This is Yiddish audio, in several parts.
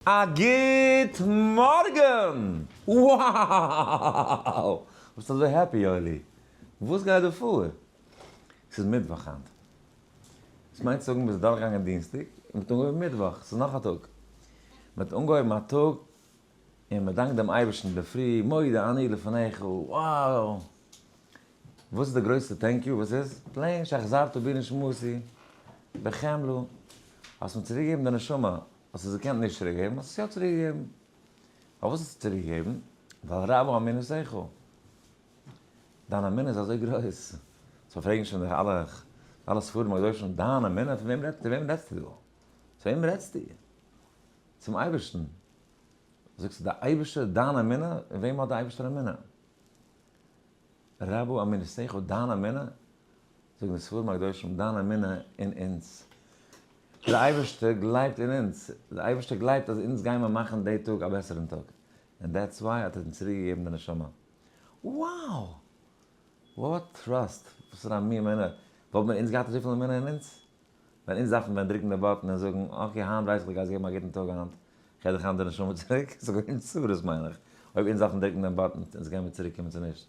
א גוט מארגן! Wow! ביסט אזוי happy יואלי? וואס גייט דא פאר? ס'איז מיטוואך היינט. דאס מיינט צו זאגן מ'איז דורכגעגאנגען דינסטאג און מ'האט אנגעהויבן מיטוואך, ס'איז נאך א טאג. מ'האט אנגעהויבן א טאג און מ'דאנקט דעם אייבערשטן אינדערפרי, מודה אני לפניך, wow! וואס איז די גרויסע thank you? וואס איז? plain שהחזרת בי נשמתי בחמלה, האסט מיר צוריקגעגעבן די נשמה, האסט עס געקענט נישט צוריק געבן, האסט עס יא צוריק געגעבן. פארוואס האסטו צוריק געגעבן? ווייל רבה אמונתך. דיין אמונה איז אזוי גרויס. so פרעגן שוין דיך אלע אלע ספרים הקדושים, דיין אמונה? פון וועם רעדסטו? צו וועם רעדסטו דא? צו וועם רעדסטו? צום אייבערשטן. זאגסטו די אייבערשטער דיין אמונה? אין וועם האט די אייבערשטער אמונה? רבה אמונתך, דיין אמונה? זאגן די ספרים הקדושים, דיין אמונה אין אונז. דער אייבערשטער גלייבט אין אונז, דער אייבערשטער גלייבט אז אונז גיימער מאכן די טאג א בעסערן טאג, און that's why האט ער אונז צוריק געגעבן די נשמה. Wow! What trust! וואס פאר א מין אמונה! וואלט מיר אונז געהאט אזויפיל אמונה אין אונז? ווען אונז דארפן ווען דרוקן די button און זאגן, okay היינט ווייס איך דו גייסט געבן א גוטן טאג היינט, כ'געב דיך היינט די נשמה צוריק, ס'איז געווען צרות מיין איך, אויב אונז דארפן דרוקן דעם button אונז גיימער צוריק קומען צו נישט.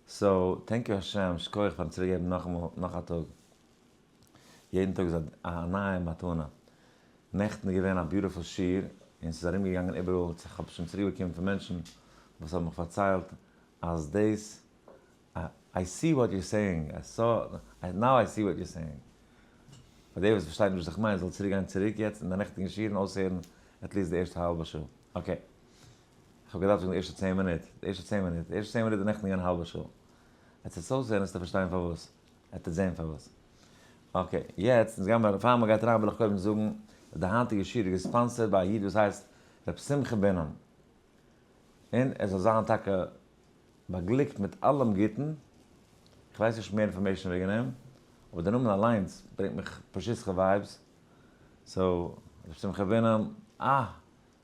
So, thank you השם, שכוח פארן צוריק געבן נאכאמאל נאך א טאג. יעדן טאג איז א נייע מתנה. נעכטן איז געווען א beautiful שיעור, און ס'איז ארום געגאנגען איבעראל, כ'האב שוין צוריק באקומען פון מענטשן וואס האבן מיך פארציילט אז דאס, I see what you're saying, I saw, now I see what you're saying. פאר דער וואס פארשטייט נישט וואס איך מיין זאל צוריק גיין צוריק יעצט אין די נעכטיגן שיעור און אויסהערן at least די ערשטע האלבע שעה. Okay. כ'האב געדארפט זאגן די ערשטע צען מינוט, די ערשטע צען מינוט, די ערשטע צען מינוט איז נעכטן געווען א האלבע שעה. עטס עס אויסהערן וועסטו פארשטיין פארוואס. עטס זעהן פארוואס. Okay, יעצט אונז גיימער, פאר מ'גייט אריין וויל איך קודם זאגן אז די היינטיגע שיעור איז גע sponsored ביי א איד וואס הייסט ר' שמחה בונם. און ער זאל זיין טאקע באגליקט מיט אלעם גוטן. איך ווייס נישט מער information וועגן אים, אבער די נאמען אליינס ברענגט מיך פשיסחא vibes. So, ר' שמחה בונם, אה!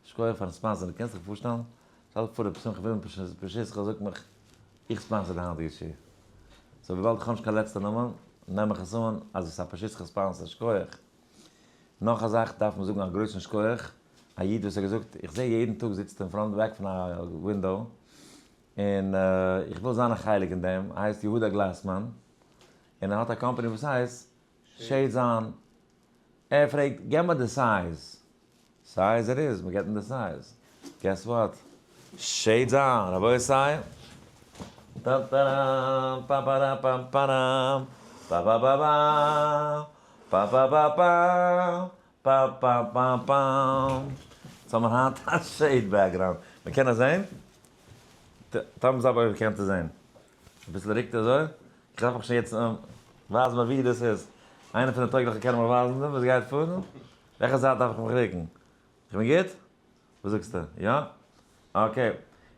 שכוח פארן sponsor ן, דו קענסט דיך פארשטעלן? שטעל דיך פאר רבי שמחה בונם פשיסחא זאגט מיך איך sponsor די היינטיגע שיעור. So וויבאלד איך האב נישט קיין לעצטע נאמען, נעם איך עס אן אז עס איז א פשיסחא sponsor, שכוח. נאך א זאך דארף מען זאגן א גרויסן שכוח, א איד וואס האט געזאגט איך זע יעדן טאג זיצט אין front back פון א window און איך וויל זיין א חלק אין דעם, ער הייסט יהודה גלאסמאן און ער האט א קאמפאני וואס הייסט Shades On, ער פרעגט געב מיר די size, size ער איז, מ'געט אים די size. Guess what? Shades on! רבותי! טאטאראם פאפאראפאם פאראם פאפאפאפא פאפאפאפא פאפאפאפאם סאו האמיר היינט א shade background. מ'קען עס זעהן? Thumbs up אויב איר קענט עס זעהן. אביסל רוקט אזוי. איך דארף מיך שוין יעצט ווייז מיר ווי דאס איז. איינער פון די טויגליכע קען מיר ווייזן וואס גייט פאר? וועלכע זייט דארף איך מיך רוקן? איך בין גוט? וואס זאגסטו? יא? Okay.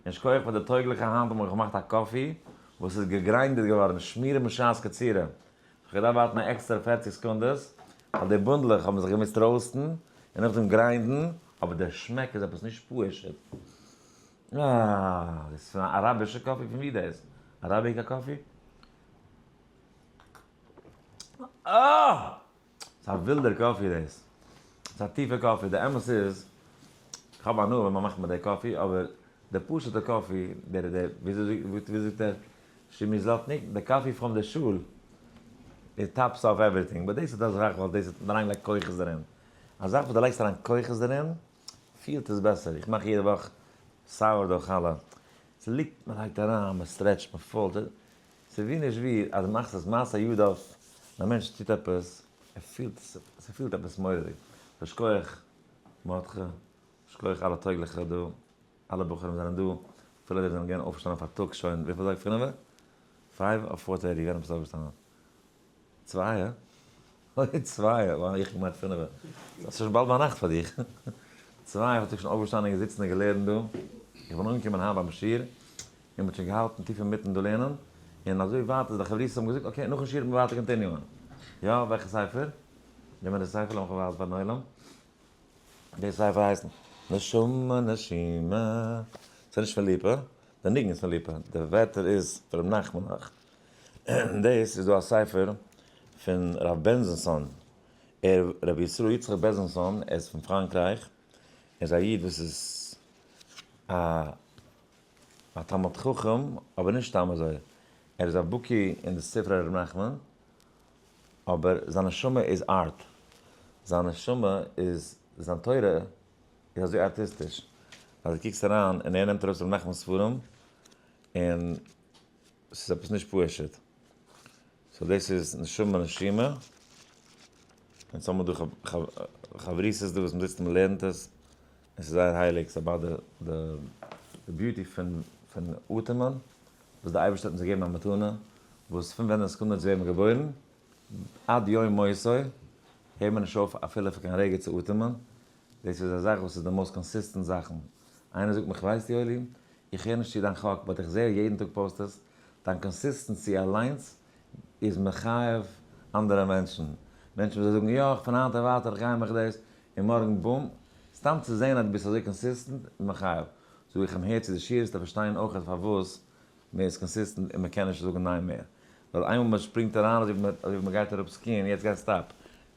און שכוח פאר די טויגליכע היינט האב איך געמאכט א coffee וואס איז געגריינדעט געווארן שמירה משעת קצירה. איך האב געדארפט ווארטן א עקסטערע 40 סעקונדעס ווייל די בונדלעך האבן זיך געמוזט roast ן און נאכדעם grind ן, אבער דער שמעק איז עפעס נישט פשוט. אה, דאס איז פון א אראבישע coffee? פון ווי דאס? Arabica coffee? אה! ס'איז א ווילדער coffee דאס. ס'איז א טיפע coffee. די אמת איז, איך האב הנאה ווען מ'מאכט מיט די coffee, אבער די פשוט'ע coffee, דער דער, וויאזוי זאגט ער, שימי זלאטניק, די coffee from די שול, it tops off everything. But דאס איז א זאך ווייל דאס האט אריינגעלייגט כוחות דערין. א זאך וואס דו לייגסט אריין כוחות דערין, פילט עס בעסער. איך מאך יעדע וואך sourdough חלה. ס'ליגט, מ'לייגט אריין, מ' stretch ט, מ' fold ט. ס'איז ווי נישט ווי אז דו מאכסט עס מעשה ידיו, ווען א מענטש טוט עפעס, ער פילט עס, ס'פילט עפעס מורא'דיג. So שכוח מרדכי, שכוח אלע טויגליכע דא, אלע בחורים זענען דא, אפילו די וואס זענען געווען אויפגעשטאנען פארטאגס שוין, וויפיל זאג איך פינעווע? Five or four thirty, ווען ביסטו אויפגעשטאנען? צווייע? אוי צווייע, וואו איך געמיינט פינעווע. ס'איז שוין באלד ביינאכט פאר דיך. צווייע האט זיך שוין אויפגעשטאנען און געזיצן און געלערנט דא. איך בין אנגעקומען היינט ביים שיעור, און מ'האט שוין געהאלטן טיף אינמיטן דא לערנען, און אזוי ווייט אז די חברותות האבן געזאגט okay נאכן שיעור וועט מען ווייטער continue ען. יא, וועלכע ספר? נעם מיר די ספר לאמיך ווייזן פארן עולם. די ספר הייסט נשמה נשימה. ס'איז נישט פון ליפא, די ניגון איז פון ליפא, די ווערטער איז פון ר' נחמן נאך. דאס איז דא א ספר פון רב בענזענסאן, ער רבי ישראל יצחק בעזענסאן, ער איז פון פראנקרייך. איז א איד וואס איז א א תלמיד חכם, אבער נישט סתם אזוי, ער איז א בקי אין די ספרי ר' נחמן, אבער זיין נשמה איז art, זיין נשמה איז, זיין תורה איז אזוי ארטיסטיש, אז דו קוקסט אריין און ער נעמט ארויס ר' נחמנ'ס ספרים, און ס'איז עפעס נישט פשוט. so דאס איז נשמה נשימה. אונז האבן דא חברותות דא וואס מ'זיצט און מ'לערנט עס, און ס'איז זייער הייליג, ס'איז about די beauty פון אטעמען, וואס די אייבערשטער האט אונז געגעבן א מתנה, וואס פון ווען די סעקונדע אונז ווערן געבוירן, עד יום מותו, הערט מען נישט אויף אפילו פאר קיין רגע צו אטעמען, דאס איז א זאך וואס איז די most consistent זאכן. איינער זאגט מיך ווייסט יואלי, איך הער נישט צו דיין חק, but איך זעה יעדן טאג post עס, דיין consistency אליינס איז מחייב אנדערע מענטשן. מענטשן וואס זיי זאגן יא, פון היינט און ווייטער איך גיי מיך דאס, און מארגן boom, סתם צו זען אז דו ביסט אזוי consistent איז מחייב. זאג איך אים הער צו די שיעור וועסטו פארשטיין אויך פארוואס מען איז consistent און מען קען נישט זאגן ניין מער. ווייל איינמאל מען שפרינגט אריין אזוי ווי מען גייט אראפ ski ען, יעצט גיי stop.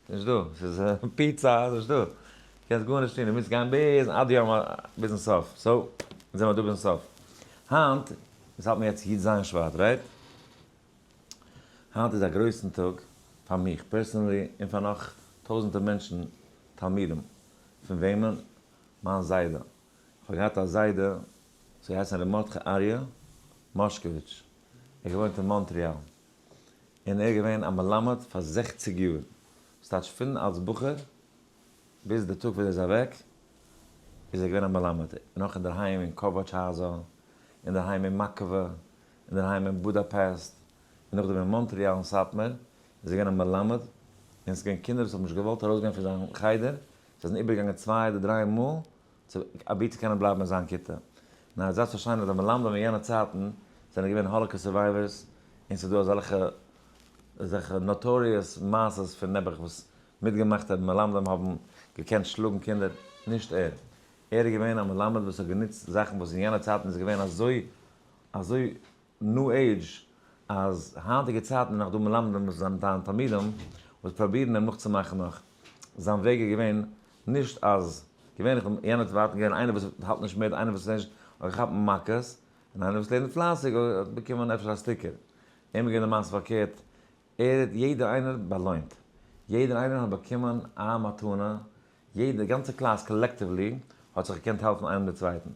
ס'איז נישט דא, ס'איז פיצא, ס'איז נישט דא. קענסט גארנישט טון, דו מוזט גיין ביז עד יום ביזן סוף. so, זעמער דא ביזן סוף. היינט, אונז האלט מיר יעצט י ז שבט, right? היינט איז א גרויסן טאג פאר מיך personally און פאר נאך טויזענטער מענטשן תלמידים. פון וועמען? מיין זיידע. איך האב געהאט א זיידע וואס האט געהייסן ר' מרדכי אריה מאשקאוויטש. ער האט געוואוינט אין מאנטריאל. און ער איז געווען א מלמד פאר 60 יאר, ס'טייטש פון אלס בחור ביז די טאג וואס ער איז אוועק איז ער געווען א מלמד, נאך אינדערהיים אין קאוואטשהאזא, אינדערהיים אין מאקאווע, אינדערהיים אין בודאפעסט, און נאכדעם אין מאנטריאל אין סאטמאר איז ער געווען א מלמד, און ס'איז געווען קינדער וואס האבן נישט געוואלט ארויסגיין פון זיין חדר, זיי זענען איבערגעגאנגען צוויי אדער דריי מאל צו אבי צו קענען בלייבן אין זיין כיתה. נאר זעלבסט פארשטיין אז די מלמדים אין יענע צייטן זענען געווען Holocaust survivors, און ס'איז דא אזעלכע אזעלכע notorious מעשות פון נעבעך וואס מיטגעמאכטע מלמדים האבן געקענט שלאגן קינדער, נישט ער. ער איז געווען א מלמד וואס האט גענוצט זאכן וואס אין יענע צייטן איז געווען אזוי אזוי new age אז היינטיגע צייטן איז נאך דא מלמדים וואס זענען דיין תלמידים וואס פראבירן אים נאכצומאכן נאך. זיין וועג איז געווען נישט אז געווענליך אין יענע צייטן געווען איינער וואס האלט נישט מיט איינער וואס איז נישט האט געכאפט מכות און איינער וואס לערנט פלייסיג האט באקומען אפשר א sticker. אים איז געווען די מעשה פארקערט ער האט יעדער איינער באלוינט יעדער איינער האט באקומען א מתנה יעדע, די גאנצע קלאס collectively האט זיך געקענט העלפן איינעם די צווייטן.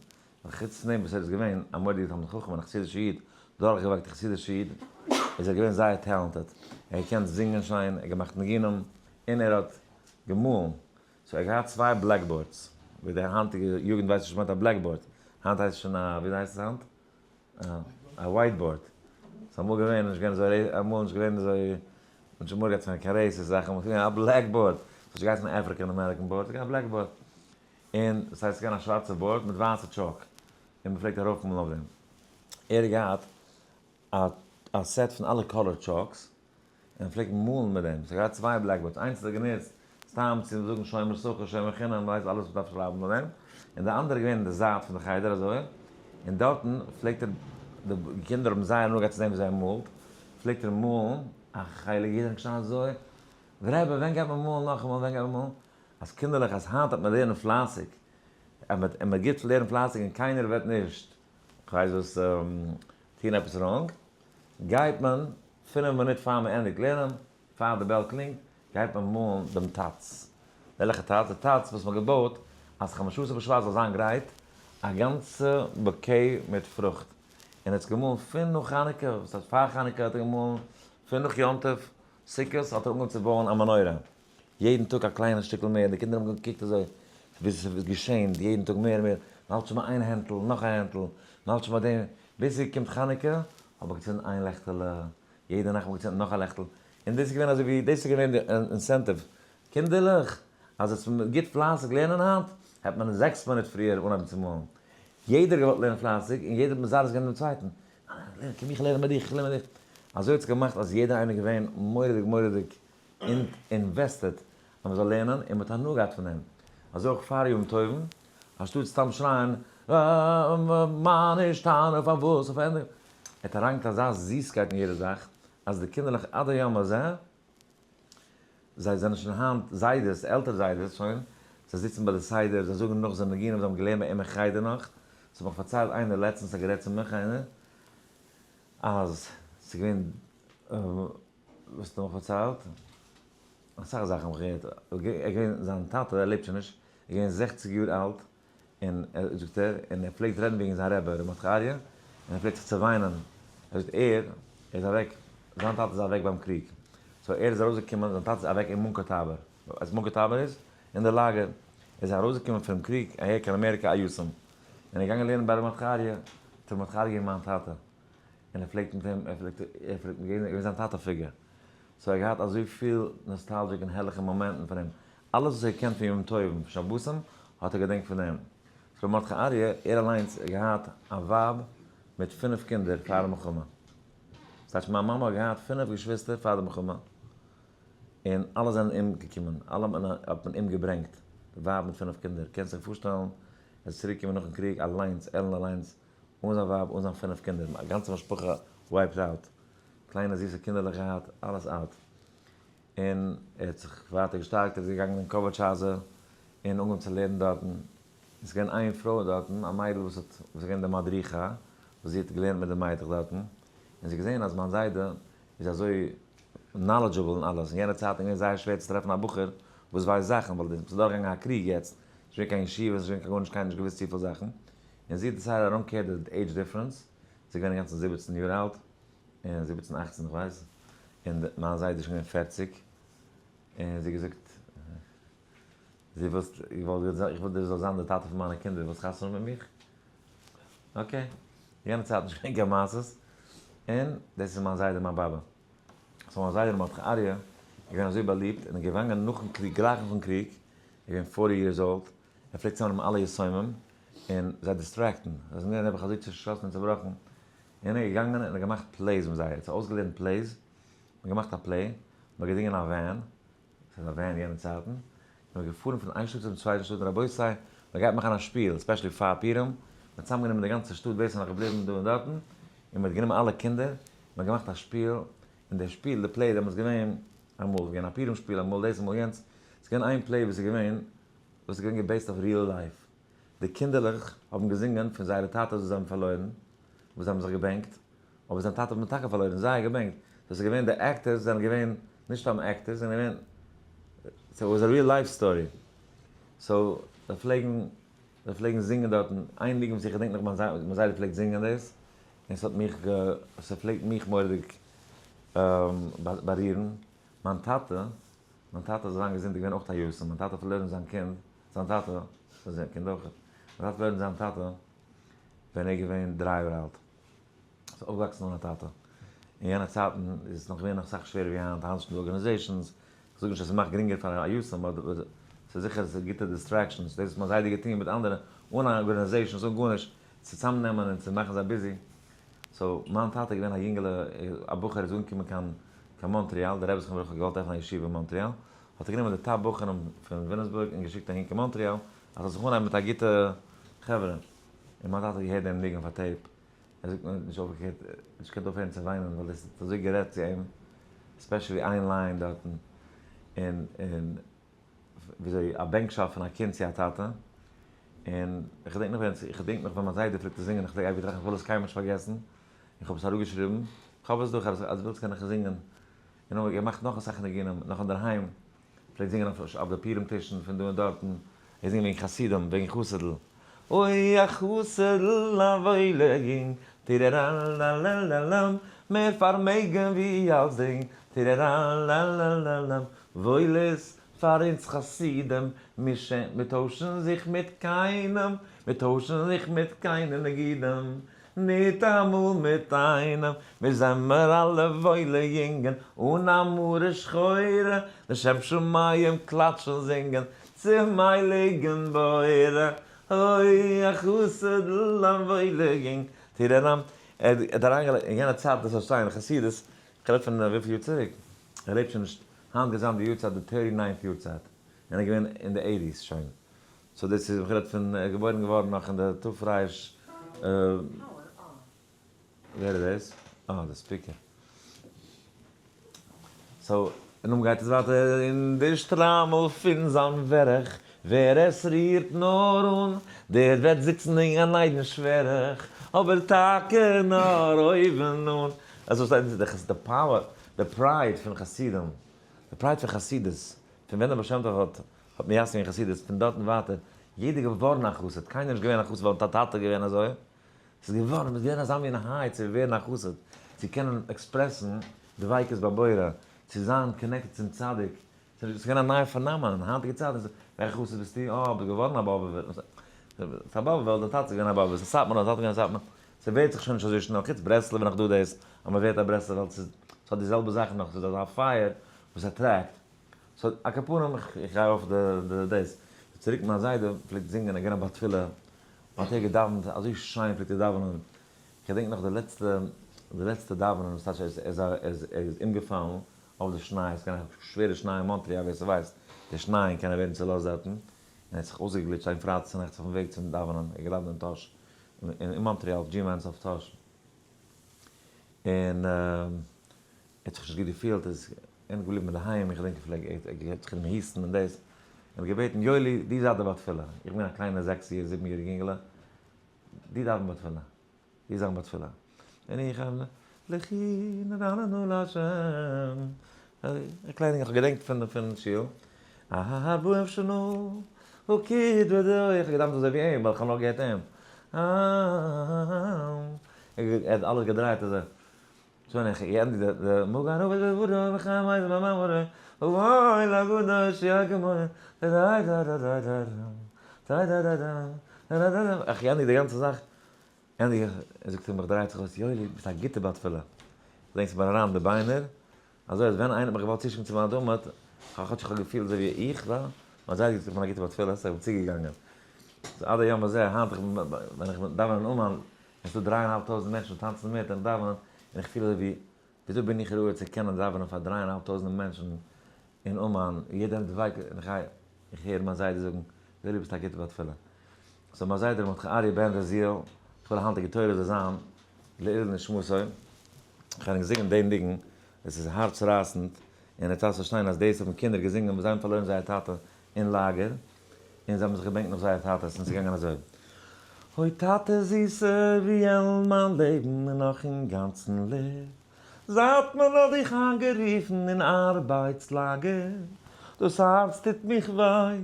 און חוץ פון דעם וואס ער איז געווען א מורא'דיגע תלמיד חכם און א חסידישע איד, דורכגעווייקטע חסידישע איד, איז ער געווען זייער talented. ער האט געקענט זינגען שיין, ער האט געמאכט ניגונים, און ער האט געמאלן. so ער האט געהאט צוויי blackboards, ווי די היינטיגע יוגנט ווייסט נישט וואס מיינט א blackboard. היינט הייסט עס שוין א, וויאזוי הייסט עס היינט? א whiteboard. ס'איז אמאל געווען, נישט געווען אזוי, אמאל נישט געווען אזוי, מ'האט נישט מורא געהאט פון קיין racist זאכן, מ'האט געווען א blackboard. ס'האט נישט געהייסן African American board, ס'איז געווען א blackboard. און ס'הייסט ס'איז געווען א שווארצע board מיט ווייסע chalk. און מ'פלעגט ארויפמאלן אויף דעם. ער האט געהאט א א set פון אלע color chalks, און פלעגט מאלן מיט דעם. ס'האט געהאט צוויי blackboards, איינס האט ער גענוצט סתם צו זאגן שומר שכר שומר חינם, מ'ווייסט אלעס וואס מ'דארף שרייבן אויף דעם, און די אנדערע איז געווען אין די זייט פון די חדר אזוי, און דארטן פלעגט ער, די קינדער האבן זייער הנאה געהאט צו זען וויאזוי ער מאלט, פלעגט ער מאלן א חלק, יעדער האט געשטאנען אזוי, רבי ווען גייט מען מאלן נאכאמאל, ווען גייט מען מאלן, אז קינדערלעך אז היינט וועט מען לערנען פלייסיג, אז מ'וועט גוט לערנען פלייסיג און קיינער וועט נישט, כ'ווייס וואס, טון עפעס wrong, גייט מען 5 מינוט פאר מען ענדיגט לערנען, פאר די bell קלינגט, גייט מען מאלן דעם טאץ. וועלכע טאץ? די טאץ וואס מען האט געבויט אז חמשה עשר בשבט זאל זיין גרייט, א גאנצע bouquet מיט פרוכט. און ער האט עס געמאלן פון נאך חנוכה, וואס הייסט פאר חנוכה האט ער געמאלן, פון נאך יום טוב סוכות האט ער אנגעהויבן צו בויען א מנורה. יעדן טאג א קליינע שטיקל מער, די קינדער האבן געקוקט אזוי ווי עס איז געשען, יעדן טאג מער און מער, מען האלט שוין ביי איין הענטל, נאך א הענטל, מען האלט שוין ביי דעם, ביז ס'קומט חנוכה, האט מען געצינדן איין לעכטעלע, יעדע נאכט האט מען געצינדן נאך א לעכטל, און דאס איז געווען אזוי ווי, דאס איז געווען די incentive, קינדערלעך, אז עס איז גוט פלייסיג לערנען היינט, העט מען 6 מינוט פריער אנהייבן צו מאלן. יעדער האט געוואלט לערנען פלייסיג, און יעדער האט מזרז געווען דעם צווייטן, ניין, קום איך לערן מיט דיך, איך לערן מיט דיך. אזוי האט זיך געמאכט אז יעדער איינער איז געווען מורא'דיג מורא'דיג invested אז מען זאל לערנען, און מען האט הנאה געהאט פון דעם. אזוי אויך פאר יום טובים, אנשטאט סתם שרייען מה נשתנה פארוואס אויף ענדע, ער האט אריינגעטון אזא זיסקייט אין יעדע זאך, אז די קינדערלעך עד היום הזה, זיי זענען שוין היינט זיידעס, עלטער זיידעס שוין, זיי זיצן ביי די סדר, זיי זאגן נאך זיינע ניגונים וואס זיי האבן געלערנט ביי אים אין חדר נאך. ס'האט מיך פארציילט איינער לעצטנס, האט גערעדט צו מיך איינער, אז ס'איז געווען, וואס האט ער מיך פארציילט? אסאך זאכן האב איך געהערט, ער איז געווען, זיין טאטע, ער לעבט שוין נישט, איז געווען 60 יאר אלט, און ער זאגט ער, און ער פלעגט רעדן וועגן זיין רבי, ר' מרדכי אריה, און ער פלעגט זיך צעוויינען, ער זאגט ער איז אוועק, זיין טאטע איז אוועק ביים קריג, so ער איז ארויסגעקומען, זיין טאטע איז אוועק אין מונקא-טאבאר, ווייסט מונקא-טאבאר איז? אין די לאגער, ער איז ארויסגעקומען פונעם קריג אהער קיין אמעריקע א יתום, און ער איז געגאנגען לערנען ביי ר' מרדכי אריה, האט ר' מרדכי אריה געווען מיין טאטע, און ער פלעגט מיט אים, ער פלעגט, ער פלעגט מיט געווען זיין טאטע figure, so ער האט געהאט אזויפיל nostalgic און הערליכע מאמענטן פון אים, אלעס וואס ער קען פון ימים טובים, פון שבתים, האט ער געדענקט פון אים. ר' מרדכי אריה, ער אליינס האט געהאט א ווייב מיט פינף קינדער פאר די מלחמה. ס'טייטש מיין מאמע האט געהאט פינף געשוויסטער פאר די מלחמה, און אלע זענען אומגעקומען, אלע האט מען אומגעברענגט, די ווייב מיט פינף קינדער, קענסט זיך פארשטעלן, ער איז צוריק געקומען נאכן קריג אליינס, עלנד אליינס, אן זיין ווייב, אן זיין פינף קינדער, א גאנצע משפחה wiped out, קליינע זיסע קינדערלעך געהאט, אלעס out. און ער האט זיך ווייטער געשטארקט, ער איז געגאנגען אין קאוועטשהאזע און אנגעהויבן צו לערנען דארטן, און ס'איז געווען איין פרוי דארטן, א מיידל וואס האט, וואס איז געווען די מדריכה, וואס זי האט געלערנט מיט די מיידלעך דארטן, און זי האט געזען אז מיין זיידע איז אזוי knowledgeable אין אלעס, אין יענע צייטן איז געווען זייער שווער צו טרעפן א בחור וואס ווייסט זאכן, ווייל ס'איז דורכגעגאנגען א קריג יעצט, נישט געווען קיין ישיבות, נישט געווען קיין גארנישט, קיינער נישט געוואוסט צופיל זאכן, און זי האט decided I don't care the age difference, זי איז געווען אינגאנצן 17 יאר אלט, און 17 18 איך ווייס, און מיין זיידע איז שוין געווען 40, און זי האט געזאגט, זי ווילסט, איך וואלט איך וויל דו זאלסט זיין דער טאטע פון מיינע קינדער, ווילסט חתונה מיט מיך? okay, יענע צייט נישט געווען קיין מעשות, און דאס איז מיין זיידע מיין באבע. so מיין זיידע ר' מרדכי אריה איז געווען אזוי באליבט, און איז געגאנגען נאכן קריג, גלייך נאכן קריג, איז געווען 40 years old, ער פלעגט צוזאמנעמען אלע יתומים, און זיי distract ן, זיי זענען געווען נעבעך אזוי צעשאסן און צעבראכן, און ער איז געגאנגען און האט געמאכט plays מיט זיי, ער האט זיי אויסגעלערנט plays, מען האט געמאכט א play, מען האט געדינגען א van, ס'איז א van יענע צייטן, און מען איז געפארן פון איין שטאט צום צווייטן שטאט, רבותי, מען גייט מאכן א שפיל, especially פאר פורים, מען האט צוזאמגענומען די גאנצע שטאט ווער ס'איז נאך געבליבן דא און דארטן, און מען האט גענומען אלע קינדער, מען האט געמאכט א שפיל, און דער שפיל, די play דעמאלטס געווען, אמאל איז געווען א פורים שפיל, אמאל דאס אמאל יענץ, ס'איז געווען איין play וואס איז געווען, וואס איז געווען גע based אויף real life. די קינדערלעך האבן געזינגען פון זייערע טאטעס וואס זיי האבן פארלוירן, וואס זיי האבן זיך געבענקט, אבער זיין טאטע האט מען טאקע פארלוירן, זייער געבענקט. דאס איז געווען די actors זענען געווען נישט סתם actors, זענען געווען, so it was a real life story. so זיי פלעגן, זיי פלעגן זינגען דארטן, איין ניגון וואס איך געדענק נאך מיין זיידע פלעגט זינגען דאס, און ס'האט מיך גע, ס'פלעגט מיך מורא'דיג בארירן. מיין טאטע, מיין טאטע זאל זיין געזונט איז געווען אויך א יתום, מיין טאטע האט פארלוירן זיין קינד, זיין טאטע, זיין קינד אויך, מיין טאטע האט פארלוירן זיין טאטע ווען ער איז געווען 3 יאר אלט. איז אויפגעוואקסן אן א טאטע. אין יענע צייטן איז עס נאך געווען נאך אסאך שווערער ווי היינט, היינט איז שוין דא organizations, איך זאג נישט אז ס'מאכט גרינגער פאר א יתום, אבער ס'איז זיכער ס'איז גוטע distractions, דאס וואס מיין זיידע האט געטון מיט אנדערע, אן organizations, אן גארנישט, צו צאמנעמען און צו מאכן זיי busy. so, מיין טאטע איז געווען א יונגעלע, א בחור איז אנגעקומען קיין קיין מאנטריאל, דער רבי זכרונו לברכה האט געוואלט עפענען א ישיבה אין מאנטריאל, האט ער גענומען די top בחורים פון וויליאמסבורג און געשיקט אהין קיין מאנטריאל, אז זאל זיך אנהייבן מיט א גוטע חברה. און מיין טאטע האט געהערט דעם ניגון אויף א tape, ער זאגט מיר נישט אויפגעהערט, נישט געקענט אויפהערן צו וויינען, ווייל דאס האט אזוי גערעדט צו אים, especially איין line דארטן, און און וויאזוי א בענקשאפט פון א קינד צו א טאטע, און איך געדענק נאך ווען, איך געדענק נאך ווען מיין זיידע פלעגט עס זינגען, איך פלעג אייביג טראכטן איך וויל עס קיינמאל נישט פארגעסן, איך האב עס אראפגעשריבן, איך האב עס דא, אז דו ווילסט קען איך עס זינגען, און האב געמאכט נאך אסאך ניגונים, נאך אינדערהיים, פלעגט זינגען אויף די פורים טישן פון דא און דארטן, ער זינגט וועגן חסידים, וועגן חסיד'ל. אוי א חסיד'ל א וואוילע יונג, טירעראלאלאלאלאם, מער פארמעגן ווי אלצדינג, טירעראלאלאלאלאם, וואויל איז פאר אונז חסידים, מיר טוישן זיך מיט קיינעם, מיר טוישן זיך מיט קיינע נגידים, ניטאמאל מיט איינעם, מיר זעמער אלע וואוילע יונגען, אן א מרה שחורה, לשם שמים קלאטשן זינגען, צום הייליגן בורא, אוי א חסיד'ל א וואוילע יונג, טירעראם, ער האט אריינגעלייגט אין יענע צייט דאס פארשטיין חסידות, כ'רעד פון וויפיל יאר צוריק, ער לעבט שוין נישט, היינט גייט זיין די יארצייט די thirty ninth יארצייט, און ער איז געווען אין די eighties שוין, so דאס איז, כ'רעד פון ער איז געבוירן געווארן נאך אין די ת"ר. ווער איז דאס? אה, די speaker. so, און נאכדעם גייט עס ווייטער, און די שטריימל פון זיין ווערך. ווער עס רירט נאר אן, דער וועט זיצן אין גן עדן שווער איך, אבער טאקע נאר אויבן אן. אזוי שטייט אין די power, די pride פון חסידים, די pride פון חסידות, פון ווען דער בעל שם טוב האט האט מייסד געווען חסידות, פון דארטן ווייטער, יעדער געווארן א חסיד, קיינער נישט געווען א חסיד ווייל טאטע געווען אזוי, ס'איז געווארן, מ'איז געווען אזא מין high צו ווערן א חסיד, צו קענען express ן דביקות בבורא, צו זיין connected צום צדיק, ס'איז געווען א נייע phenomenon, אין היינטיגע צייטן איז, וועלכע חסיד ביסטו? אה, ביסט געווארן א באבובער. ס'איז א באבובער ווייל דיין טאטע איז געווען א באבובער, ס'איז סאטמאר ווייל דיין טאטע איז געווען א סאטמאר. ס'ווערט זיך שוין נישט אזוי שנעל, חוץ ברסלב איז נאך דא דאס אז מ'ווערט א ברסלב ווייל ס'איז, ס'האט די זעלבע זאכן נאך, ס'איז אזא פייער וואס attract. so על כל פנים, איך גיי אויף די דאס. צוריק מיין זיידע פלעגט זינגען, ער איז געווען א בעל תפילה, האט ער געדאווענט, אזוי שיין פלעגט ער דאווענען, כ'געדענק נאך די לעצטע, די לעצטע דאווענען, וואס טייטש ער איז ער איז אומגעפאלן אויף די שניי, עס איז געווען א שווערע שניי אין מאנטריאל, ווער ס'ווייסט, די שנייען קענען ווערן צולאזט דארטן, און ער האט זיך אויסגעגליטשט איין פרייטאג צונאכטס אויפן וועג צום דאווענען, ער האט געדאווענט אין טאהש, אין מאנטריאל אויף G-Mans אויף טאהש, און ער האט זיך נישט גוט געפילט, איז ער געבליבן אינדערהיים, איך געדענק ער פלעג, ער האט זיך גענומען היסטן און דאס, און האט געבעטן, יואלי, דו זיי דער בעל תפילה, איך בין א קליינער זעקס יאר, זיבן יעריג אינגעלע, דו דאווען ביי תפילה, דו זאג ביי תפילה, און איך האב, לכי נרננה לה', א קליינע, איך האב געדענקט פון פון שול, ארבעים שנה הקיד ודעו, איך האב געדאווענט אזוי ווי אים, ווייל איך האב נאר געהערט אים, ער האט אלעס געדרייט אזוי. שוין איך געענדיגט די די מגן אבות בבורו וחיים אייזן במאמרו אוי לאגודה שיהיה איך געענדיגט די גאנצע זאך ענדיג איך ער זאגט צו מיך דרייט זיך אויס יואלי ביסט א גוטע בעל תפילה ברענגסט מיר אריין די ביינער אזוי אז ווען איינער האט מיך געוואלט צושיקן צו מיין אדמת כאטש איך האב געפילט אזוי ווי איך ווייל מיין זיידע האט געזאגט איך בין א גוטע בעל תפילה so איך בין צוגעגאנגען עד היום הזה היינט ווען איך דאווען אין אומאן עס איז דא דריי און האלב טויזנט מענטשן וואס טאנצן מיט און דאווענען, און איך פיל אזוי ווי, וויאזוי בין איך ראוי צו קענען דאווענען פאר דריי און האלב טויזנט מענטשן אין אומאן, יעדער נעמט ווייק, און איך גיי, איך הער מיין זיידע זאגן, ווילי ביסט א גוטע בעל תפילה. so מיין זיידע ר' מרדכי אריה בן ר' זיעל, איך וויל א היינטיגע תורה זאל זיין לעילוי נשמתו, איך וועל ענק זינגען דעם ניגון, עס איז הארץ רייסנד, און עטס דארפטס פארשטיין אז דאס האבן קינדער געזינגען וואס זיי האבן פארלוירן זייער טאטע אין לאגער, און זיי האבן זיך געבענקט נאך זייער טאטעס, און ס'איז געגאנגען אזוי. אוי טאטע זיסער ווי עלנד מיין לעבן איז נאך אינגאנצן לער, זייט מען האט דיך איינגערופן אין ארבייטס לאגער, דאס הארץ טוט מיך וויי,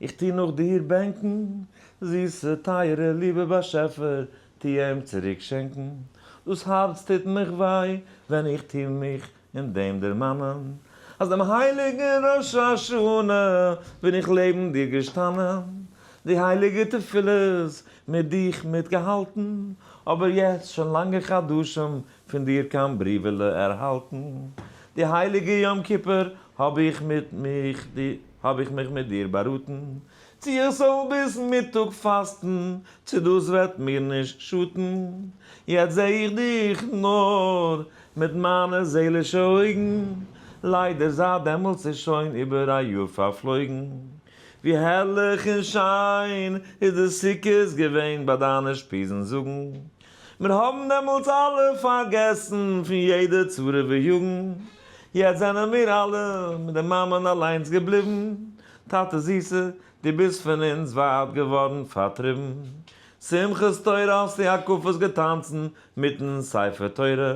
איך טו נאך דיר בענקן, זיסע טייערע ליבע באשעפער טו אים צוריק שענקן, דאס הארץ טוט מיך וויי ווען איך טו מיך אין דעם דערמאנען, אז דעם הייליגן ראש השנה בין איך לעבן דיר געשטאנען, די הייליגע תפילות מיט דיך מיטגעהאלטן, אבער יעצט שוין לאנגע חדשים פון דיר קיין בריוועלע ערהאלטן, די הייליגע יום כיפור האב איך מיט מיך האב איך מיך מיט דיר באראטן, צו איך זאל ביז מיטאג פאסטן, צו דאס וועט מיר נישט שאטן, יעצט זע איך דיך נאר מיט מיינע זעלישע אויגן, ליידער זייט דעמאלטס איז שוין איבער א יאר פארפלויגן. ווי הערליך און שיין איז די סוכות געווען ביי דיינע שפיזן זאגן. מיר האבן דעמאלטס אלע פארגעסן פון יעדע צרה ויגון. יעצט זענען מיר אלע מיט די מאמען אליינס געבליבן. טאטע זיסע, דו ביסט פון אונז ווייט געווארן פארטריבן. שמחת תורה האסטו הקפות געטאנצן מיטן ספר תורה,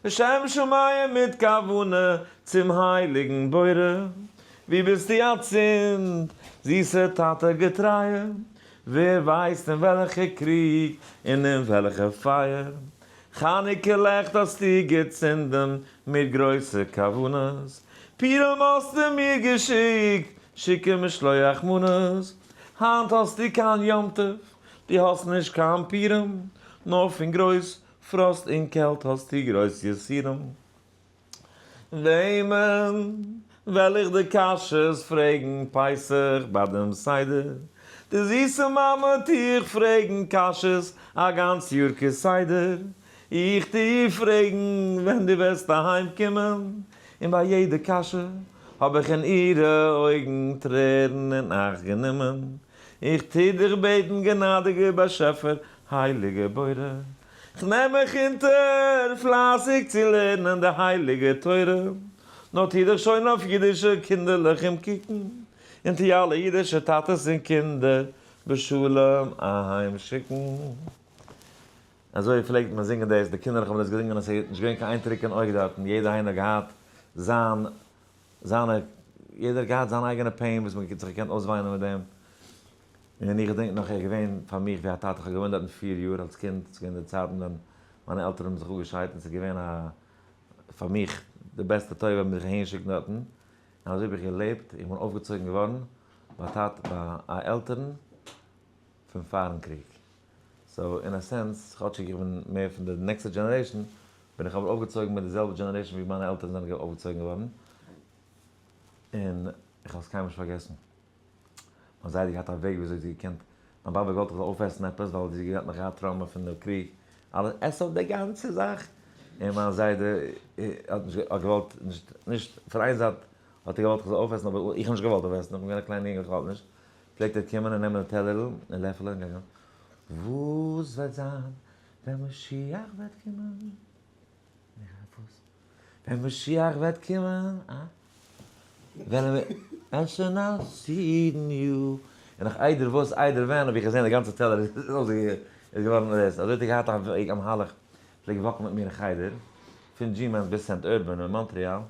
לשם שמים מיט כוונה צום הייליגן בורא, ווי ביסטו אצינד זיסע טאטע געטרייע, ווער ווייסט אין וועלכע קריג און אין וועלכע פייער, חנוכה לעכט האסטו געצינדן מיט גרויסע כוונות, פורים האסטו מיר געשיקט שיקן משלוח מנות, היינט האסטו קיין יום טוב דו האסט נישט קיין פורים, נאר פון גרויס פראסט און קעלט האסטו גרויס יסורים. וועמען וועל איך די קשיות פרעגן פסח ביי דעם סדר? די זיסע מאמע טו איך פרעגן קשיות א גאנץ יאר כסדר. איך טו איר פרעגן ווען דו וועסט אהיים קומען, און ביי יעדע קשיא האב איך אין אירע אויגן טרערן אין אכט גענומען. איך טו דיך בעטן גענאדיגער באשעפער הייליגער בורא, כ'נעם מיך אונטער פלייסיג צו לערנען די הייליגע תורה, נאר טו דיך שוין אויף אידישע קינדערלעך אומקוקן, און טו אלע אידישע טאטעס און קינדער בשלום אהיים שיקן. אזוי פלעגט מען זינגען דאס, די קינדערלעך האבן דאס געזינגען און ס'איז נישט געווען קיין איין טרוקען אויג דארטן, יעדער איינער האט געהאט זיין זיינע, יעדער האט געהאט זיין אייגענע pain וואס מען האט זיך געקענט אויסוויינען מיט דעם. און איך געדענק נאך ער איז געווען פאר מיך ווי א טאטע, איך האב געוואוינט דארטן 4 יאר אלס קינד, ס'איז געווען די צייטן ווען מיינע עלטערן האבן זיך אפגעשיידט און ס'איז געווען א פאר מיך די בעסטע טובה מיך אהין שיקן דארטן, און אזוי האב איך געלעבט, איך בין אויפגעצויגן געווארן ביי טאטע ביי א עלטערן פון פארן קריג, so אין א sense כאטשיג איך בין מער פון די נעקסטע generation, בין איך אבער אויפגעצויגן מיט די זעלבע generation ווי מיינע עלטערן זענען אויפגעצויגן געווארן, און איך האב עס קיינמאל נישט פארגעסן. מיין זיידע געהאט א וועג וויאזוי זי געקענט, מיין באבע געוואלט איך זאל אויפעסן עפעס ווייל זי האט נאך געהאט trauma פון די קריג, אלעס, עס אויף די גאנצע זאך, און מיין זיידע האט נישט האט געוואלט נישט נישט, פון איין זייט האט ער געוואלט איך זאל אויפעסן אבער איך האב נישט געוואלט אויפעסן, איך בין געווען א קליינע יונגל איך וואלט נישט, פלעגט ער קומען און נעמען די טעלערל און לעפעלע און גיין, וואס וועט זיין ווען משיח וועט קומען? ווען משיח וועט קומען, אה? וועלן מיר עסן א סעודה'ניו. און נאך איידער וואס איידער ווען האב איך געזען די גאנצע טעלער איז געווארן דאס. אזוי האט ער געהאט א וועג א מהלך. פלעגט walk ן מיט מיר אין חדר, פון G-Mans ביז Saint Urban אין מאנטריאל. איז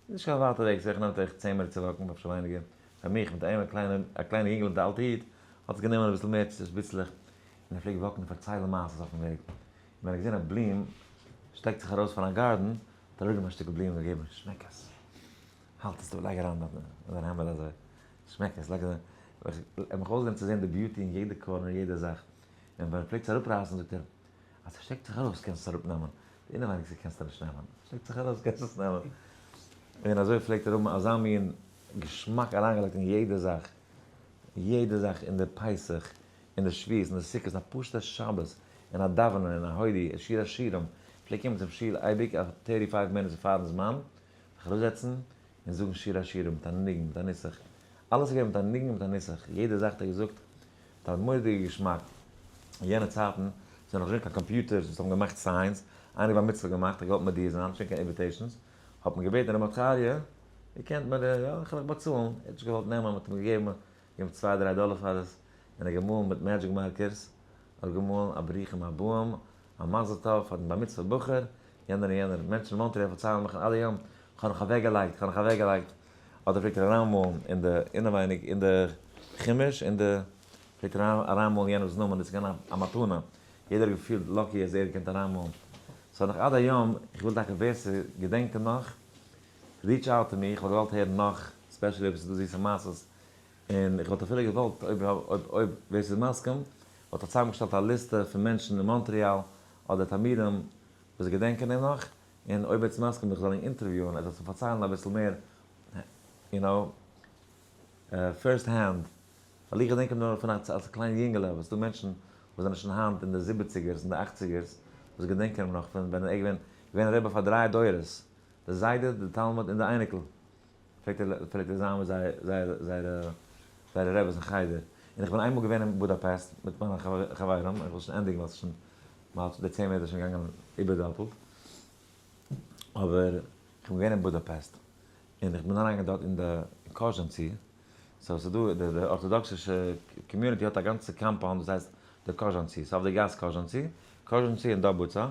נישט קיין ווייטע וועג, ס'איז נעמט אויך 10 מינוט צו walk ן, אפשר ווייניגער. פאר מיך מיט אים א קליינע יונגעל מיט א אלטע הוט, האט עס גענומען אביסל מער צוביסלעך. און ער פלעגט walk ן און פארציילן מעשות אויפן וועג. און ווען ער האט געזען א בלום שטעקט זיך ארויס פון א garden, האט ער אראפגענומען א שטיקל בלום און געגעבן, שמעק עס. האלט עס דא, לייג אריין דארט אין דיין העמד אזוי. שמעק עס, לייג עס. ער האט מיך אויסגעלערנט צו זען די beauty אין יעדע corner, יעדע זאך. און ווען ער פלעגט עס אראפרייסן זאגט ער, אז עס שטעקט זיך ארויס קענסטו עס אראפנעמען, די אינעווייניגסטע קענסטו נישט נעמען. עס שטעקט זיך ארויס קענסטו עס נעמען. און אזוי פלעגט ער האבן אזא מין געשמאק אריינגעלייגט אין יעדע זאך. יעדע זאך אין די פסח, אין די שבועות, אין די סוכות, אין א פשוטע שבת, אין א דאווענען, אין א הודי, אין שיר השירים, פלעג קומען צום שול אייביג א 35 minutes פארן זמן, זיך אראפזעצן און זאגן שיר השירים מיט א ניגון, מיט א נוסח. אלעס איז געווען מיט א ניגון און מיט א נוסח. יעדע זאך האט ער געזאגט מיט א מורא'דיגע געשמאק. אין יענע צייטן זענען נאך נישט געווען קיין computers וואס האבן געמאכט signs, איינער בר מצוה געמאכט, האט געוואלט מודיע זיין, נישט געווען קיין invitations, האט מען געבעטן ר' מרדכי אריה, איר קענט מיר, יא, איך וועל אייך באצאלן. ער האט נישט געוואלט נעמען, מען האט אים געגעבן געבן צוויי דריי דאלער פאר עס, און ער האט געמאלן מיט magic markers, ער האט געמאלן א ברוכים הבאים, א מזל טוב פאר דעם בר מצוה בחור, יענער און יענער, מענטשן אין מאנטריאל פארציילן מיך עד היום, כ'האב נאך אוועקגעלייגט, כ'האב נאך אוועקגעלייגט, אדער פלעגט ער אריינמאלן אין די אינעווייניג אין די חומש, אין די, פלעגט ער אריינמאלן יענעמ'ס נאמען, דאס איז געווען א מתנה, יעדער האט געפילט lucky אז ער האט געקענט אריינמאלן, so נאך עד היום, איך וויל טאקע ווער ס'געדענקט אים נאך, reach out to me, איך וואלט געוואלט הערן נאך, specially אויב ס'איז דא זיסע מעשות, און איך וואלט אפילו געוואלט אויב אויב אויב ווער ס'איז מסכים, וואלט איך צוזאמגעשטעלט א ליסטע פון מענטשן אין מאנטריאל אדער תלמידים וואס געדענקען אים נאך, און אויב ער איז מסכים איך זאל אים interview ען, ער זאל זיך פארציילן אביסל מער, you know, first hand, ווייל איך געדענק אים נאר פון אלס א קליין יונגעלע, אבער ס'דא מענטשן וואס זענען שוין היינט אין די זיבעציגערס און די אכציגערס וואס געדענקען אים נאך פון ווען ער איז געווען געווען רבי פאר דריי דורות, די זיידע, די תלמיד און די אייניקל. פלעגט ער פלעגט ער זיין מיט זייער זייער זייערע זייערע רעבעס אין חדר, און איך בין איינמאל געווען אין בודאפעסט מיט מיינע חברים, איך וויל שוין ענדיגן ווייל ס'איז שוין מ'האלט די 10 מינוט איז שוין געגאנגען איבער דאפלט, אבער איך בין געווען אין בודאפעסט, און איך בין אריינגעגאנגען דארט אין די קאזשענצי, so ס'איז דא די די ארטאדאקסישע community האט א גאנצע compound וואס הייסט די קאזשענצי, ס'איז אויף די גאס קאזשענצי, קאזשענצי און דאבוצא,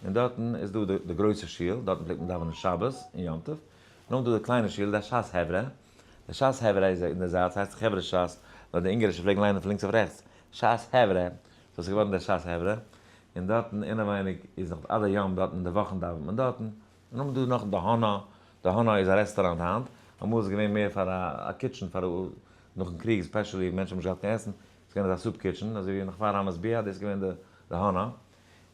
און דארטן איז דא די גרויסע שול, דארטן פלעגט מען דאווענען שבת און יום טוב, נאכדעם דא די קליינע שול, די ש"ס חברה, די ש"ס חברה איז אין די זייט, ס'הייסט חברה ש"ס, ווייל די אונגארישע פלעגן ליינען פון לינקס אויף רעכטס, ש"ס חברה, so ס'איז געווארן דער ש"ס חברה, און דארטן אינעווייניג איז נאך עד היום דארטן אין די וואכן דאווענט מען דארטן, און נאכדעם דא נאך די האנא, די האנא איז א רעסטוראנט היינט, אמאל איז עס געווען מער פאר א kitchen פאר נאכן קריג especially מענטשן האבן נישט געהאט קיין עסן, איז געווען אזא soup kitchen, אזוי ווי נאך פאר רמת ביאד, דאס איז געווען די האנא.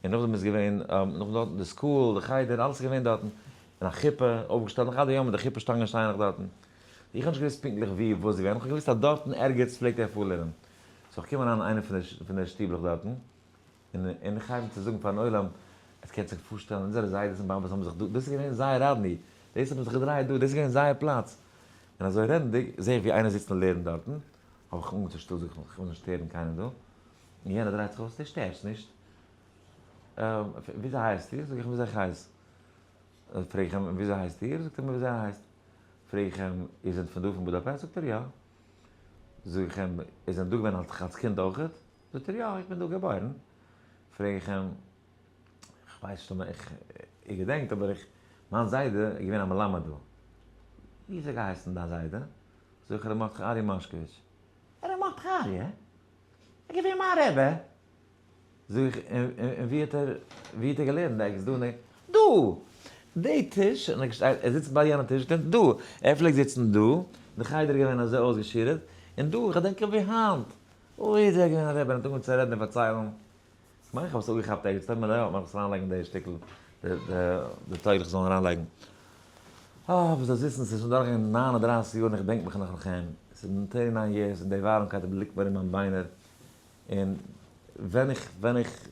און נאכדעם איז געווען, נאכדעם דארטן די school, די חדר, אלעס איז געווען דארטן, און א חופה אויפגעשטעלט, נאך עד היום מיט די חופה שטאנגען שטייען נאך דארטן. איך האב נישט געוואוסט פונקטליך וואו וואס געווען, איך האב געוואוסט אז דארטן ערגעץ פלעגט ער פארלערנען. so איך קום אריין אין איינע פון די שטיבלעך דארטן, און און איך הייב אן צו זאגן פארן עולם, עטס קענט זיך פארשטעלן, אונזערע זיידעס און באבעס האבן זיך דא, דאס איז געווען זייער ראדני, דאס האט מען זיך געדרייט דא, דאס איז געווען זייער פלאץ. און אזוי רעדנדיג, זע איך ווי איינער זיצט און לערנט דארטן, האב איך אנגעהויבן צו שטיל זאגן, איך וויל נישט שטערן קיינעם דא. און יענער דרייט זיך אויס, דו שטערסט נישט. וויאזוי הייסט איר? זאג איך אים וויאזוי איך הייס. פרעג איך אים וויאזוי הייסט איר? זאגט ער מיר וויאזוי ער הייסט. פרעג איך אים, איר זענט פון דא פון בודאפעסט? זאגט ער יא. זאג איך אים, איר זענט דא געווען אלס קינד אויכעט? זאגט ער, יא, איך בין דא געבוירן. פרעג איך אים, איך ווייס נישט אויב איך איר געדענקט, אבער איך, מיין זיידע איז געווען א מלמד דא. ווי איז ער געהייסן דיין זיידע? זאג איך, ר' מרדכי אריה מאשקאוויטש. ר' מרדכי אריה? ער איז געווען מיין רבי! זאג איך, און ווי האט ער, ווי האט ער געלערנט? ערגעץ דא אין די, דא! די טיש, און ער זיצט ביי יענע טיש, דא! ער פלעגט זיצן דא, די חדר איז געווען אזוי אויסגעשירעט, און דא, איך געדענק אים ווי היינט! אוי איז ער געווען א רבי, און האט אנגעהויבן צו רעדן און פארציילן. כ'מיין איך האב עס אפגעכאפט ערגעץ, טאמער יא, וועל איך עס אריינלייגן די שטיקל, די טויגליכע זאלן אריינלייגן. אה, וואס זאלסט וויסן, ס'איז שוין דורכגעגאנגען 39 יאר און איך געדענק מיך נאך נאך אים. ס'איז 39 years און די ווארעמקייט ליגט מיר אין מיין ביינער. און ווען איך, ווען איך,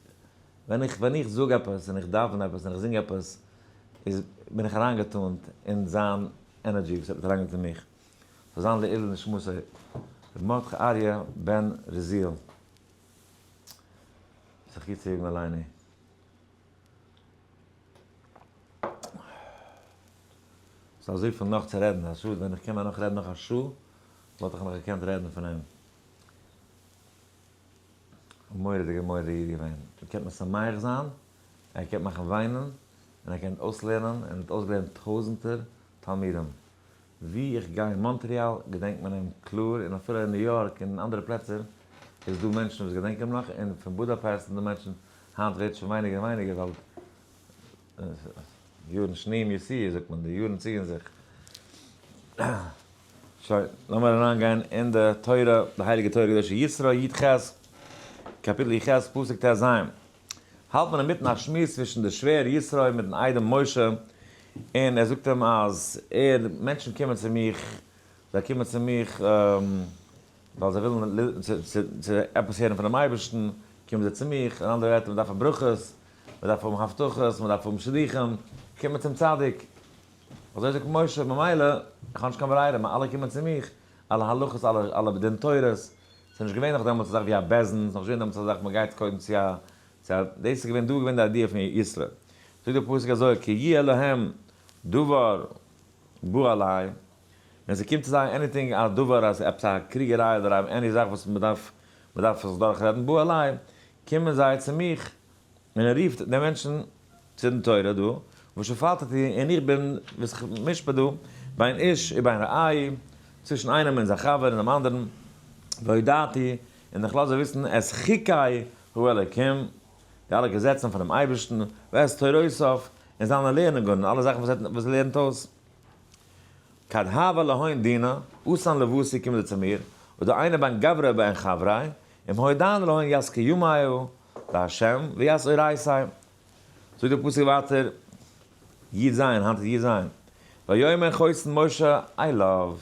ווען איך, ווען איך זאג עפעס און איך דאווען עפעס און איך זינג עפעס, איז בין איך אריינגעטאנט אין זיין energy וואס ער האט אריינגעטון אין מיך. זאל זיין לעילוי נשמתו ר' מרדכי אריה בן רזיאל. זיך גוט צו יאגן אליין. ס'איז אזויפיל נאך צו רעדן, א שאד ווען איך קען ווען נאך רעדן נאך א שעה, וואלט איך נאך געקענט רעדן פון אים. א מורא'דיגע מורא'דיגע איד געווען. ער קען משמח זיין, ער קען מאכן וויינען, און ער קען אויסלערנען, און האט אויסגעלערנט טויזענטער תלמידים. ווי איך גיי אין מאנטריאל געדענקט מען אים קלאר, און אפילו אין ניו יארק און אין אנדערע פלעצער איז דא מענטשן וואס געדענקען אים נאך, און פון בודאפעסט איז דא מענטשן, היינט ווערט שוין ווייניגער און ווייניגער ווייל יארן שניים יסיעו זאגט מען, די יארן ציען זיך. שוין, לאמיר אריינגיין אין די תורה, די הייליגע תורה קדושה, יתרו י"ח, קאפיטל י"ח, פסוק ט"ז. האלט מען אינמיטן א שמועס צווישן די שווער יתרו מיטן איידעם משה, און ער זאגט אים אז ער, מענטשן קומען צו מיך, זיי קומען צו מיך ווייל זיי ווילן צו עפעס הערן פונעם אייבערשטן, קומען זיי צו מיך, אין אנדערע ווערטער, מען דארף האבן ברכות, מען דארף האבן הבטחות, מען דארף האבן שידוכים, קומט מען צום צדיק. אזוי זאגט משה, ממילא, איך האב נישט קיין ברירה, מען אלע קומען צו מיך, אלע הלכות, אלע אלע דין תורות, ס'איז נישט געווען נאך דעמאלטס א זאך ווי א בית דין, ס'איז נאך נישט געווען דעמאלטס א זאך מען גייט קודם צו א צו א, דאס איז געווען דא געווען די idea פון יתרו. זאגט דער פסוק אזוי, כי יהיה להם דבר בא אלי, ווען ס'קומט צו זיי anything א דבר אז עפעס א קריגעריי אדער any זאך וואס מ'דארף מ'דארף זיך דורך רעדן בא אלי, קומען זיי צו מיך, און ער רופט די מענטשן צו דעם תורה דא, ושפטתי, און איך בין וואס איך משפט דא, בין איש ובין רעהו, צווישן איינעם און זיין חבר און דעם אנדערן, והודעתי, און איך לאז זיי וויסן, את חוקי האלוקים, די אלע געזעצן פונעם אייבערשטן, ואת תורותיו, און זיינע לערנונגען, און אלע זאכן וואס ער לערנט אויס. כד הוה להון דינא, אתאן לותי קומען זיי צו מיר, ודאינו בין גברא ובין חבריה, אם הודענא להון ית קיומיה לה' וית אורייתיה. זאגט דער פסוק ווייטער, י"ז, היינט איז י"ז, ויאמר חותן משה אליו,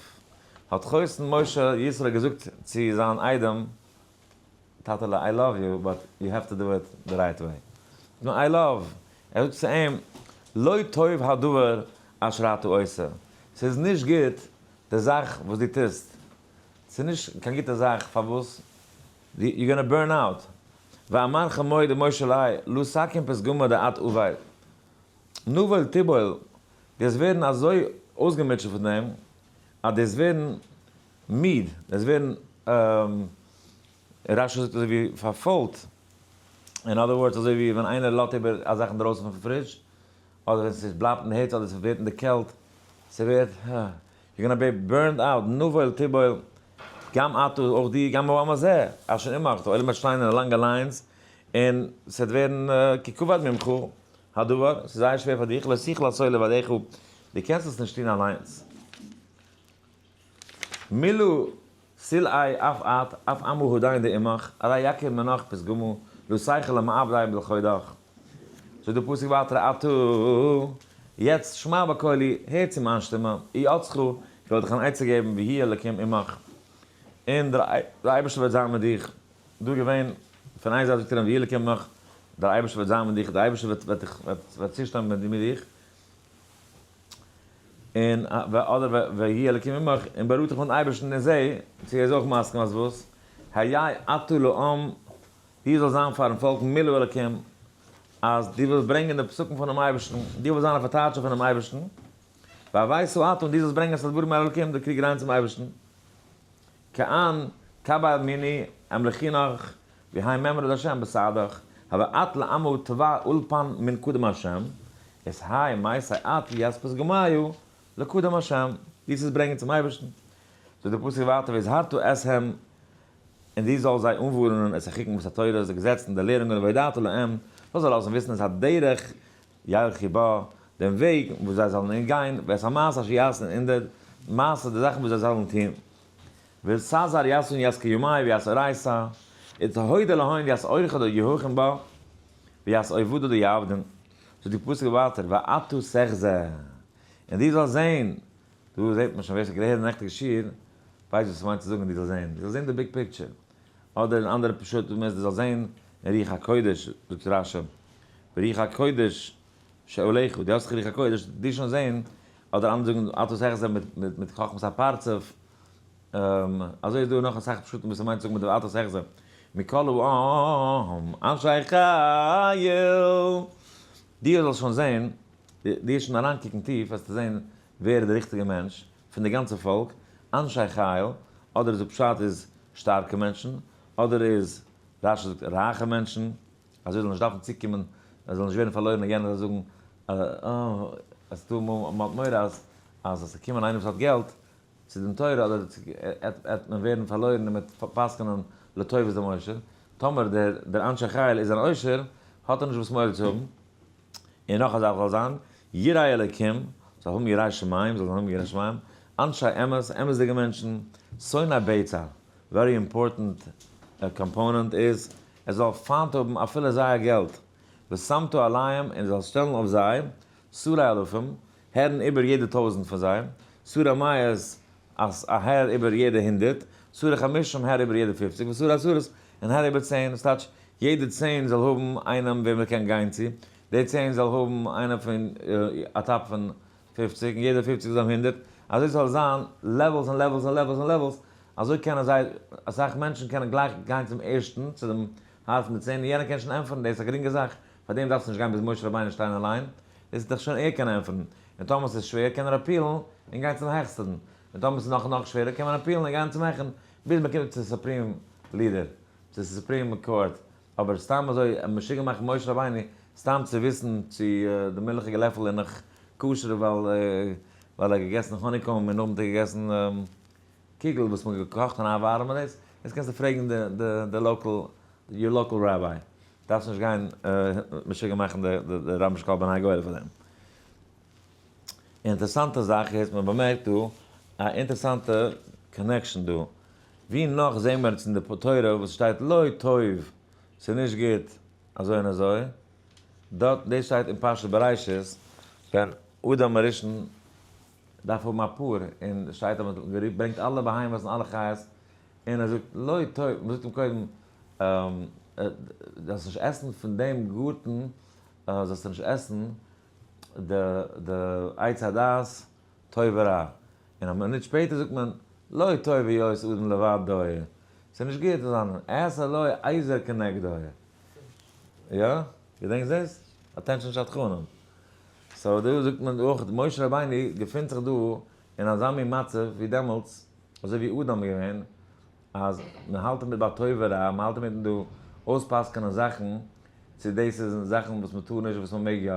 האט חותן משה יתרו געזאגט צו זיין איידעם, טאטעלע I love you but you have to do it the right way. נו I love, ער זאגט צו אים, לא טוב הדבר אשר אתה עושה, ס'איז נישט גוט די זאך וואס דו טוסט, ס'איז נישט קיין גוטע זאך, פארוואס? You gonna burn out. ואמר חמוי דמשה אלי, לא תקים פתגמא דאת עביד. נבול תיבול, דו וועסט ווערן אזוי אויסגעמוטשעט פון דעם, אז דו וועסט ווערן מיד, דו וועסט ווערן, רש"י זאגט אזוי ווי פארפוילט, אין other words אזוי ווי ווען איינער לאזט איבער א זאך אינדרויסן פון fridge, אדער ווען ס'בלייבט אין די היץ אדער ס'ווערט אין די קעלט, ס'ווערט, you're gonna be burned out, נבול תיבול, גם אתה, אויך דו, גם העם הזה, אשר עמך, די עולם וועט שטיין אין לאנגע lines, און ס'וועט ווערן כי כבד ממך הדבר, ס'איז זייער שווער פאר דיך, לא תוכל עשו לבדך, דו קענסט עס נישט טון אליינס. מילא סילאי אף את, אף עמו הודיין דעמך, ארי יקיר מנח פתגמא, לא שכל למעבדי בלכודך. זאגט דער פסוק ווייטער עתה, יעצט שמע בקולי, הער צו מיין שטימע, איעצך, איך וועל דיך אן עצה געבן, ויהי אלקים עמך, און דער אייבערשטער וועט זיין מיט דיך. דא געווען, פון איין זייט זאגט ער אים ויהי אלקים עמך, דער אייבערשטער וועט זיין מיט דיך, דער אייבערשטער וועט דיך וועט צושטיין מיט דיך, און אדער ויהי אלקים עמך, און באראט דיך מיטן אייבערשטן און זע צו ער איז אויך מסכים אז וואס, היה אתה לעם, דו זאלסט זיין פארן פאלק מול האלקים, אז דו ווילסט ברענגען די פסוקים פונעם אייבערשטן, דו ווילסט זיין א פארטייטשער פונעם אייבערשטן, והבאת אתה, און דו זאלסט ברענגען את הדברים אל האלקים, די קריגערייען צום אייבערשטן. כעין. קבל מיני אמלכינך והי מימרא דהשם בסעדך, הוה את לעמו תבע אולפן מן קדם השם, את היי מעשי את יספס גמיו לקדם השם, דאס איז ברענגען צום אייבערשטן. זאגט דער פסוק ווייטער והזהרת את העם, און דו זאלסט זיי אנווארענען את החוקים ואת התורות, די געזעצן, די לערונגען, והודעת להם, זאלסט זיי לאזן וויסן את הדרך ילכו בה, דעם וועג וואס זיי זאלן אין גיין, ואת המעשה אשר יעשון, און די מעשה, די זאכן וואס זיי זאלן טון. וסזר יעשון יזכי ימי ויעש אורייתא, ותהודה להון ויעש אורחא דיהוכין בה, ויעש עובדא דיעבדין. זאגט די פסוק ווייטער, ואתה תחזה, און דו זאלסט זען, דא זעט מען שוין ווער ס'האט געהערט די נעכטיגע שיעור, ווייסט וואס ס'מיינט צו זאגן דו זאלסט זען, דו זאלסט זען די big picture, אדער אין אנדערע פשט וואס מיינט דו זאלסט זען אין רוח הקודש, זאגט רשי, ברוח הקודש שעליך, דו האסט דאך רוח הקודש, דו שוין זען, אדער אנדערע זאגן אתה תחזה מיט חכמת הפרצוף, אזוי איז דא נאך אסאך פשטים וואס ס'מיינט צו זאגן מיט די ואתה תחזה, מכל העם אנשי חיל, דו זאלסט שוין זען, דו וועסט שוין אריינקוקן טיף וועסטו זען ווער איז די ריכטיגע מענטש פון די גאנצע פאלק, אנשי חיל, אדער איז די פשט איז שטארקע מענטשן, אדער איז רשי זאגט רייכע מענטשן, אז זיי זאלן נישט דארפן צוקומען, זיי זאלן נישט ווערן פארלוירן און יענער זאל זאגן אה, עס איז דא אמאל מען האט מורא אז אז עס זאל קומען איינער וואס האט געלט צו דעם תורה אדער עט מען ווערן פארלוירן און מען וועט פסק'נען לטובת דעם עושר, טאמער דער דער אנשי חיל איז אן עושר האט ער נישט וואס מורא צו האבן. און נאך א זאך זאל זיין, יראי אלוקים, זאל האבן יראת שמים, זאל האבן יראת שמים, אנשי אמת, אמת'דיגע מענטשן, שונאי בצע, very important component איז, ער זאל פיינט האבן אפילו זייער געלט, ושמת עליהם, און זאל שטעלן אויף זיי, שרי אלפים, הערן איבער יעדע טויזנט פון זיי, שרי מאות, א הער איבער יעדע הונדערט, שרי חמישים, הער איבער יעדע פופציג, ושרי עשרות, און הער איבער צען, דאס טייטש, יעדע צען זאל האבן איינעם וועם מען קען גיין צו, די צען זאל האבן איינער פון א top פון פופציג, און יעדע פופציג זאל האבן הונדערט, אזוי זאל עס זיין levels און levels און levels און levels, אזוי קענען זיי, אסאך מענטשן קענען גלייך גיין צום ערשטן, צו דעם האר פון די צען, און יענער קען שוין ענטפערן, דאס איז א גרינגע זאך, פאר דעם דארפסטו נישט גיין ביז משה רבינו שטיין אליין, דאס איז דאך שוין ער קען ענטפערן, און טאמער ס'איז שווער קען ער appeal ן און גיין צום העכסטן, און טאמער ס'איז נאך נאך שווערער קען מען appeal ן און גיין צום העכערן, ביז מ'קומט צו supreme leader, צו supreme court, אבער סתם אזוי משוגע מאכן משה רבינו סתם צו וויסן צו די מילכיגע לעפל איז נאך כשר ווייל ווייל ער האט געגעסן honeycomb און נאכדעם האט ער געגעסן קוגל וואס מ'האט געקאכט אין א ווארעמע דאס, דאס קענסטו פרעגן די די די local your local rabbi, דארפסט נישט גיין משוגע מאכן די די רבן של כל בני הגולה פאר דעם. אינטערסאנטע זאך איז מען באמערקט דא א אינטערסאנטע connection דא, ווי נאך זעהן מיר עס אין די תורה וואס שטייט לא טוב ס'איז נישט גוט אזוי און אזוי, דארט דאס שטייט אין פרשת בראשית ווען אדם הראשון דארף האבן א פאר און שטייט אז מען האט געברענגט אלע בהמות און אלע חיות און ער זאגט לא טוב, מען זאגט אים קודם זאלסט נישט עסן פון דעם גארטן זאלסטו נישט עסן די די עץ הדעת טוב ורע, און א מינוט שפעטער זאגט מען לא טוב היות אדם לבדו, ס'איז נישט גוט אז אן אעשה לו עזר כנגדו. יא? געדענקסט דאס? attention שדכנים. so דא זאגט מען אויך משה רבינו געפינט זיך דא אין אזא מין מצב ווי דעמאלטס, אזוי ווי אדם איז געווען, אז מען האלט מיט ביי טוב ורע, מען האלט אינמיטן דא אויספסק'ענען זאכן, צו דאס איז זאכן וואס מען טאר נישט און וואס מען מעג יא,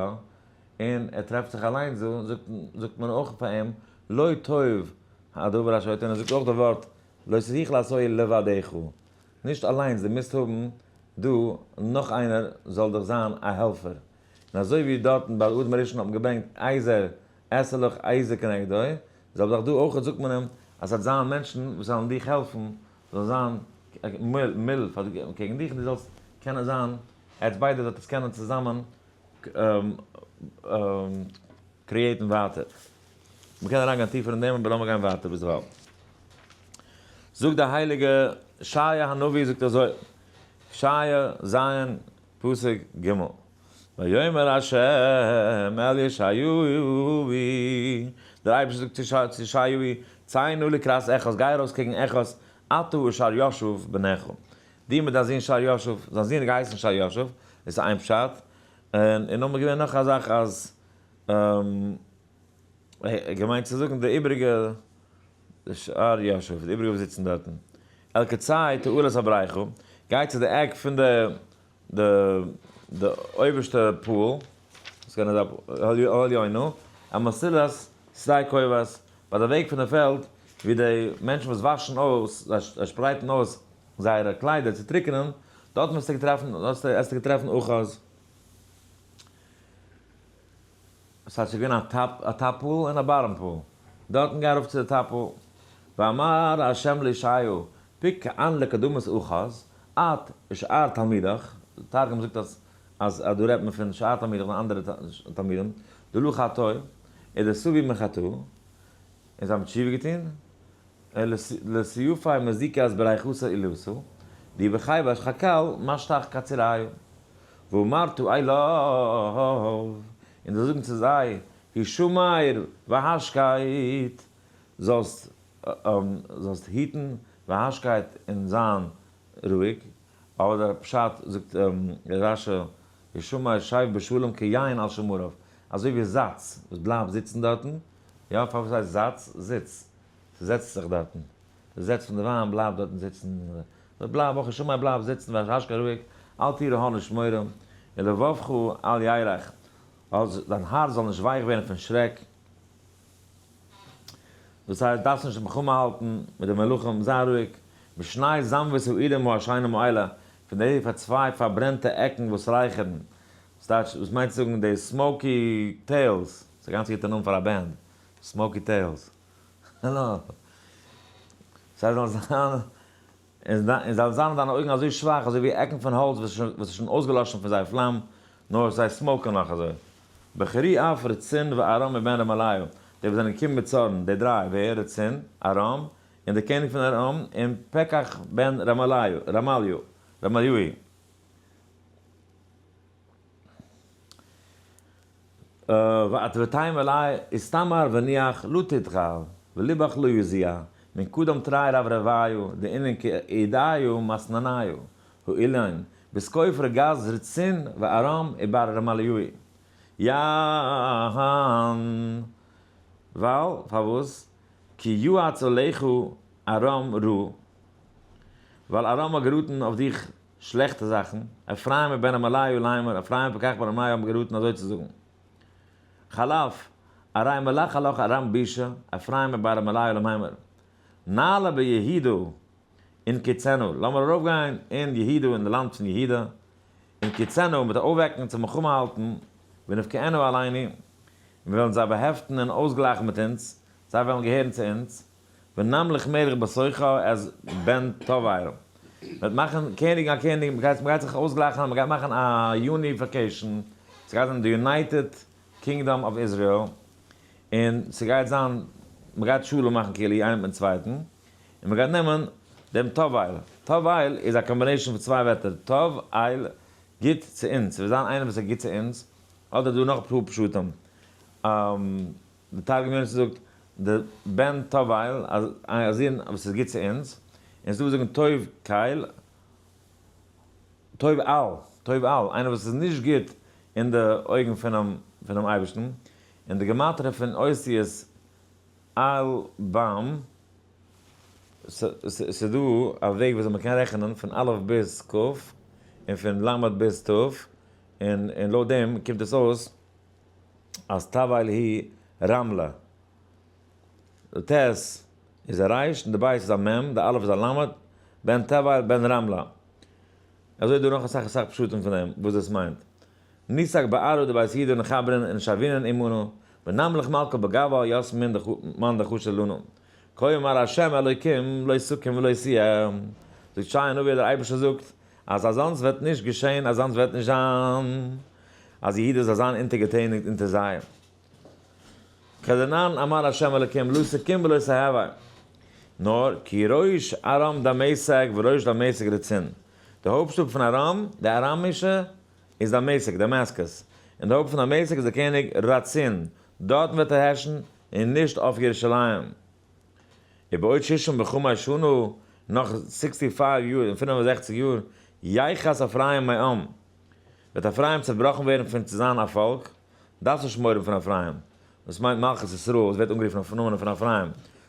און ער טרעפט זיך אליינס דא, זאגט זאגט מען אויך פאר אים, לא טוב הדבר אשר און ער זאגט אויך די ווארט, לא תוכל לעשהו לבדך, נישט אליינס, דו מוזט האבן דא נאך איינער זאל דיך זיין א העלפער. און אזוי ווי דארטן ביי אדם הראשון האט מען געברענגט עזר עשה לך עזר כנגדו, זעלבע זאך דא אויך זאגט מען אים אז ס'וועט זיין מענטשן וואס וועלן דיך העלפן, זאל זיין מיל פאר קעגן דיך און דו זאלסט קענען זיין, עטס ביידע זאלט עס קענען צוזאמען create ן ווייטער. מ'קען אריינגיין טיפער אין דעם אבער לאמיר גיין ווייטער ביזדערווייל. זאגט די הייליגע ישעיה הנביא זאגט אזוי, ישעיה ז' פסוק ג', ויאמר ה' אל ישעיהו, דער אייבערשטער זאגט צו ישעיהו, צא נא לקראת אחז, גיי ארויס קעגן אחז, אתה ושאר ישוב בנך, דו מיט דיין זון שאר ישוב, זיין זון האט געהייסן שאר ישוב, דאס איז איין פשט, און נאכמער געווען נאך א זאך אז געמיינט צו זאגן די איבעריגע שאר ישוב, די איבעריגע וואס זיצן דארטן. אל קצה תעולת הבריכה, גיי צו די עק פון די די די אויבערשטע pool, העליונה, אל מסילת שדה כובס, ביי די וועג פון די פעלד, ווי די מענטשן וואס וואשן אויס, זיי שפרייטן אויס זייערע קליידער צו טריקענען, דארטן וועסטו געטרעפן, וועסטו געטרעפן אחז. עס האט זיך געווען א top, א top pool און א bottom pool. דארטן גיי ארויף צו די top pool. ואמר ה' לישעיהו, פוק כען לקדמת אחז, את ושאר תלמידך, די תרגום זאגט אז אז דא רעדט מען פון שאר תלמידך און אנדערע תלמידים, דלא חטאו, ודתבו מחטאה, און זיי האבן תשובה געטון, לסיופי מזיקת בריכתא עילתא, די בחייבש חקל משטח קציריו. ואמרת אליו, און זאלסט זאגן צו זיי, הישמר והשקט, זאלסט זאלסט היטן והשקט און זיין רואיג, אבער דער פשט זאגט רשי, הישמר שב בשלום כיין על שמריו, אזוי ווי זאץ וואס בלייבט זיצן דארטן, יא פארוואס הייסט זאץ? זיץ, ס'זעצט זיך דארטן, די זעץ פון די וויין בלייבט דארטן זיצן, בלייב אויך הישמר בלייב זיצן והשקט רואיג, אל תירא האב נישט מורא, ולבבך אל ירך, אז דיין הארץ זאל נישט ווייך ווערן פון שרעק, דאס הייסט דארפסט נישט מלחמה האלטן מיט די מלכים, זיי רואיג, משני זנבות העירום העשנים האלה, פון די פאר צוויי פארברענטע עקן וואס רייכערן, וואס טייטש, וואס מיינט צו זאגן די smoky tails, ס'איז א גאנץ גוטע נאמען פאר א band, smoky tails, האלא, זיי זאלן זיין און זאלן זיין אין דיינע אויגן אזוי שוואך, אזוי ווי עקן פון האלץ וואס איז שוין אויסגעלאשן פון זייער פלאם, נאר זיי smoke ען נאך אזוי. בחרי אף רצין וארם ובן רמליהו, די וואס זענען געקומען מיט צארן, די דריי, ווער? רצין, ארם, און דער קעניג פון ארם, און פקח בן רמליהו, רמליהו. ואת ותאמר אלי איסתמר וניח לא תתגל ולבך לא יזיע מן קדם תרי רב רביו דאינן כעידיו מסנניו האילן בסקויף רגז רצין וארם איבר רמליואי יען ווייל פארוואס כי יועץ עליך ארם רע ווייל ארם האט געראטן אויף דיך שלעכטע זאכן, אפרים ובן רמליהו לאמר, אפרים ופקח בן רמליהו האבן געראטן אזוי צו זאגן. חלף, ארי מלך הלך ארם בישה, אפרים ובן רמליהו למימר. נעלה ביהודה אין קיצנו, לאמיר ארויפגיין אין יהודה אין די לאנד פון יהודה, אין קיצנו מיט אויפוועקן צו מלחמה האלטן, ונבקענו עלינו, און מיר וועלן זיי באהעפטן און אויסגלייכן מיט אונז, זיי וועלן געהערן צו אונז. ונמליך מלך בתוכה את בן טבאל. מ'וועט מאכן קעניגן א קעניג, מ'גייט מ'גייט זיך אויסגלייכן אז מ'גייט מאכן א unification, ס'גייט זיין די United Kingdom of Israel, און ס'גייט זיין, מ'גייט שלום מאכן כאילו איינער מיטן צווייטן, און מ'גייט נעמען דעם טבאל, טבאל איז א combination פון צוויי ווערטער, טוב אל, גוט צו אונז, ס'וועט זיין איינער וואס איז גוט צו אונז, אדער דא נאך אפאר פשטים. די תרגום יונתן זאגט די בן טבאל א זון וואס איז גוט צו אונז, און ס'דא וואס זאגן טוב קל, טוב אל, טוב אל, איינער וואס איז נישט גוט אין די אויגן פונעם פונעם אייבערשטן, און די גמטריא פון אותיות אל בם, ס'דא א וועג וויאזוי מ'קען רעכענען פון א' ביז כ', און פון ל' ביז ת', און לויט דעם קומט עס אויס אז תבל היא רמלה. די ט' איז א ר' און די ב' איז א מ', די א' איז א ל', בן תבל בן רמלה. אזוי איז דא נאך אסאך אסאך פשטים פון דעם וואס דאס מיינט. ניסק בארעא דבית יהודה נחברין און שבינן עמנו, ונמליך מלכא בגבה ית מאן דחשי לנו. כה אמר ה' אלוקים לא תקום ולא תהיה. זאגט ישעיה הנביא דער אייבערשטער זאגט אז אזאנס וועט נישט געשען אזאנס וועט נישט זיין. אז יהודה זאל זיין אונטערגעטעניגט אונטער זיי. כדנן אמר ה' אלוקים לא תקום ולא תהוה, נאר כי ראש ארם דמשק וראש דמשק רצין, די הויפטשטאט פון ארם, די אראמישע, איז דמשק, Damascus, און די הויפט פון דמשק איז דער קעניג רצין, דארטן וועט ער הערשן, און נישט אויף ירושלים. ובעוד ששים וחמש שנה, נאך sixty five יאר און 65 יאר, יחת אפרים מעם, וועט אפרים צעבראכן ווערן פון צו זיין א פאלק, דארפסט נישט מורא האבן פון אפרים, דאס מיינט מלכות ישראל וואס ווערט אנגערופן אויפן נאמען פון אפרים,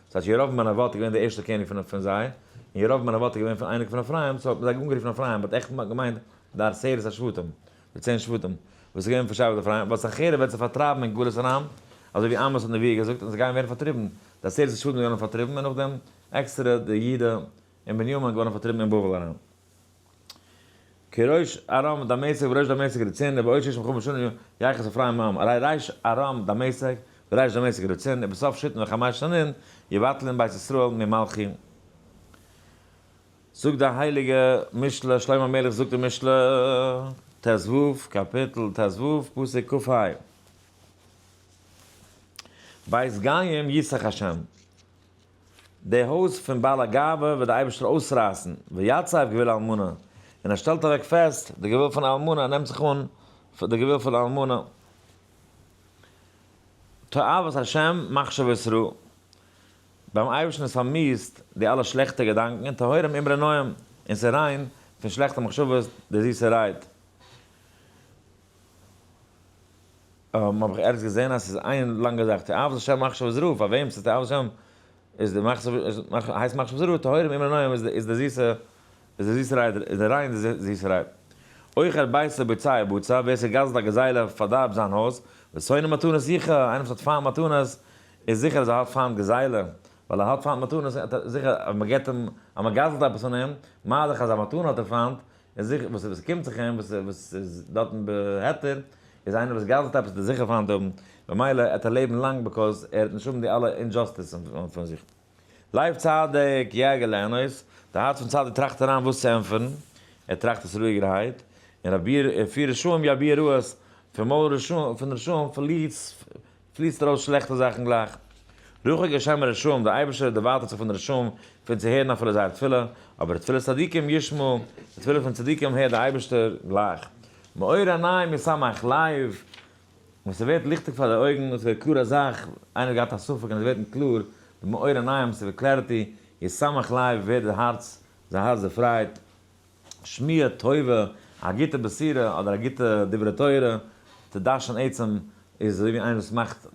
דאס הייסט ירבעם בן נבט איז געווען דער ערשטער קעניג פון זיי, און ירבעם בן נבט איז געווען פון אייניקל פון אפרים, so האט מען זיי אנגערופן אפרים, but עכט האט מען געמיינט די עשרת השבטים, די 10 שבטים, וואס איז געווען פון שבט אפרים, ווייל סנחריב וועט זיי פארטרייבן אין גלות אריין, אזוי ווי עמוס האט נבואה געזאגט, און זיי גייען ווערן פארטריבן, די עשרת השבטים געווארן פארטריבן, און נאכדעם עקסטערע די יהודה און בנימין געווארן פארטריבן אין בבל אריין. כי ראש ארם דמשק וראש דמשק רצין, ובעוד שש וחמש שנים יחס אפרים מעם, הרי ריש ארם דמשק וריש דמשק רצין, ובסוף שיתין וחמש שנים יבטלון בית ישראל ממלכי. זאגט די הייליגע משלי, שלמה המלך זאגט אין משלי ט"ו, קאפיטל ט"ו, פסוק כ"ה, בית גאים יסח השם, די הויז פון בעל הגאווה וועט די אייבערשטער אויסרייסן, ויצב גבול אלמנה, און ער שטעלט אוועק פעסט די גבול פון אלמנה, ער נעמט זיך אן פאר די גבול פון אלמנה. תועבת השם מחשבות רע, ביים אייבערשטן איז פארמיאוסט די אלע שלעכטע געדאנקען, און טהורים אמרי נועם, און ס'איז ריין פון שלעכטע מחשבות די זיסע רייד. האב איך ערגעץ געזען אז ס'איז איין לאנגע זאך, תועבת השם מחשבות רע, פאר וועם ס'איז תועבת השם איז די מחשב הייסט מחשבות רע, טהורים אמרי נועם איז די זיסע איז די זיסע רייד איז די ריין די זיסע רייד. עוכר ביתו בוצע בוצע, ווער ס'גזל'ט א גזילה פארדארבט זיין הויז, ושונא מתנות יחי, איינער וואס האט פיינט מתנות איז זיכער אז ער האט פיינט גזילה, ווייל ער האט פיינט מתנות האט ער זיכער אז מ'געט אים אז מ'גזל'ט עפעס פון אים, מה דאך אז א מתנה האט ער פיינט, איז זיכער וואס וואס קומט זיך אים וואס וואס איז דארטן בהיתר, איז איינער וואס גזל'ט עפעס וועט ער זיכער פיינט האבן, במילא עט ער לעבן לאנג because ער וועט נישט האבן די אלע injustice פון זיך. לב צדיק יהגה לענות, די הארץ פון צדיק טראכט אריין וואס צו ענטפערן, ער טראכט עס רואיגערהייט, און רבי פי רשעים יביע רעות, פון מויל רשעים פון רשעים פליסט ארויס שלעכטע זאכן גלייך. רחוק השם מרשעים, דער אייבערשטער דערווייטערט זיך פון די רשעים פון צו הערן אפילו זייער תפילה, אבער תפילת צדיקים ישמע, די תפילה פון צדיקים הערט דער אייבערשטער גלייך. מאור עיניים ישמח לב, ווען ס'ווערט ליכטיג פאר די אויגן, ס'ווערט קלאר א זאך, איינער האט געהאט א ספק און עס ווערט אים קלאר, די מאור עיניים, ס'ווערט clarity, ישמח לב, ווערט די הארץ, זיין הארץ דערפרייט. שמועה טובה, א גוטע בשורה אדער א גוטע דברי תורה, תדשן עצם איז אזוי ווי איינער וואס מאכט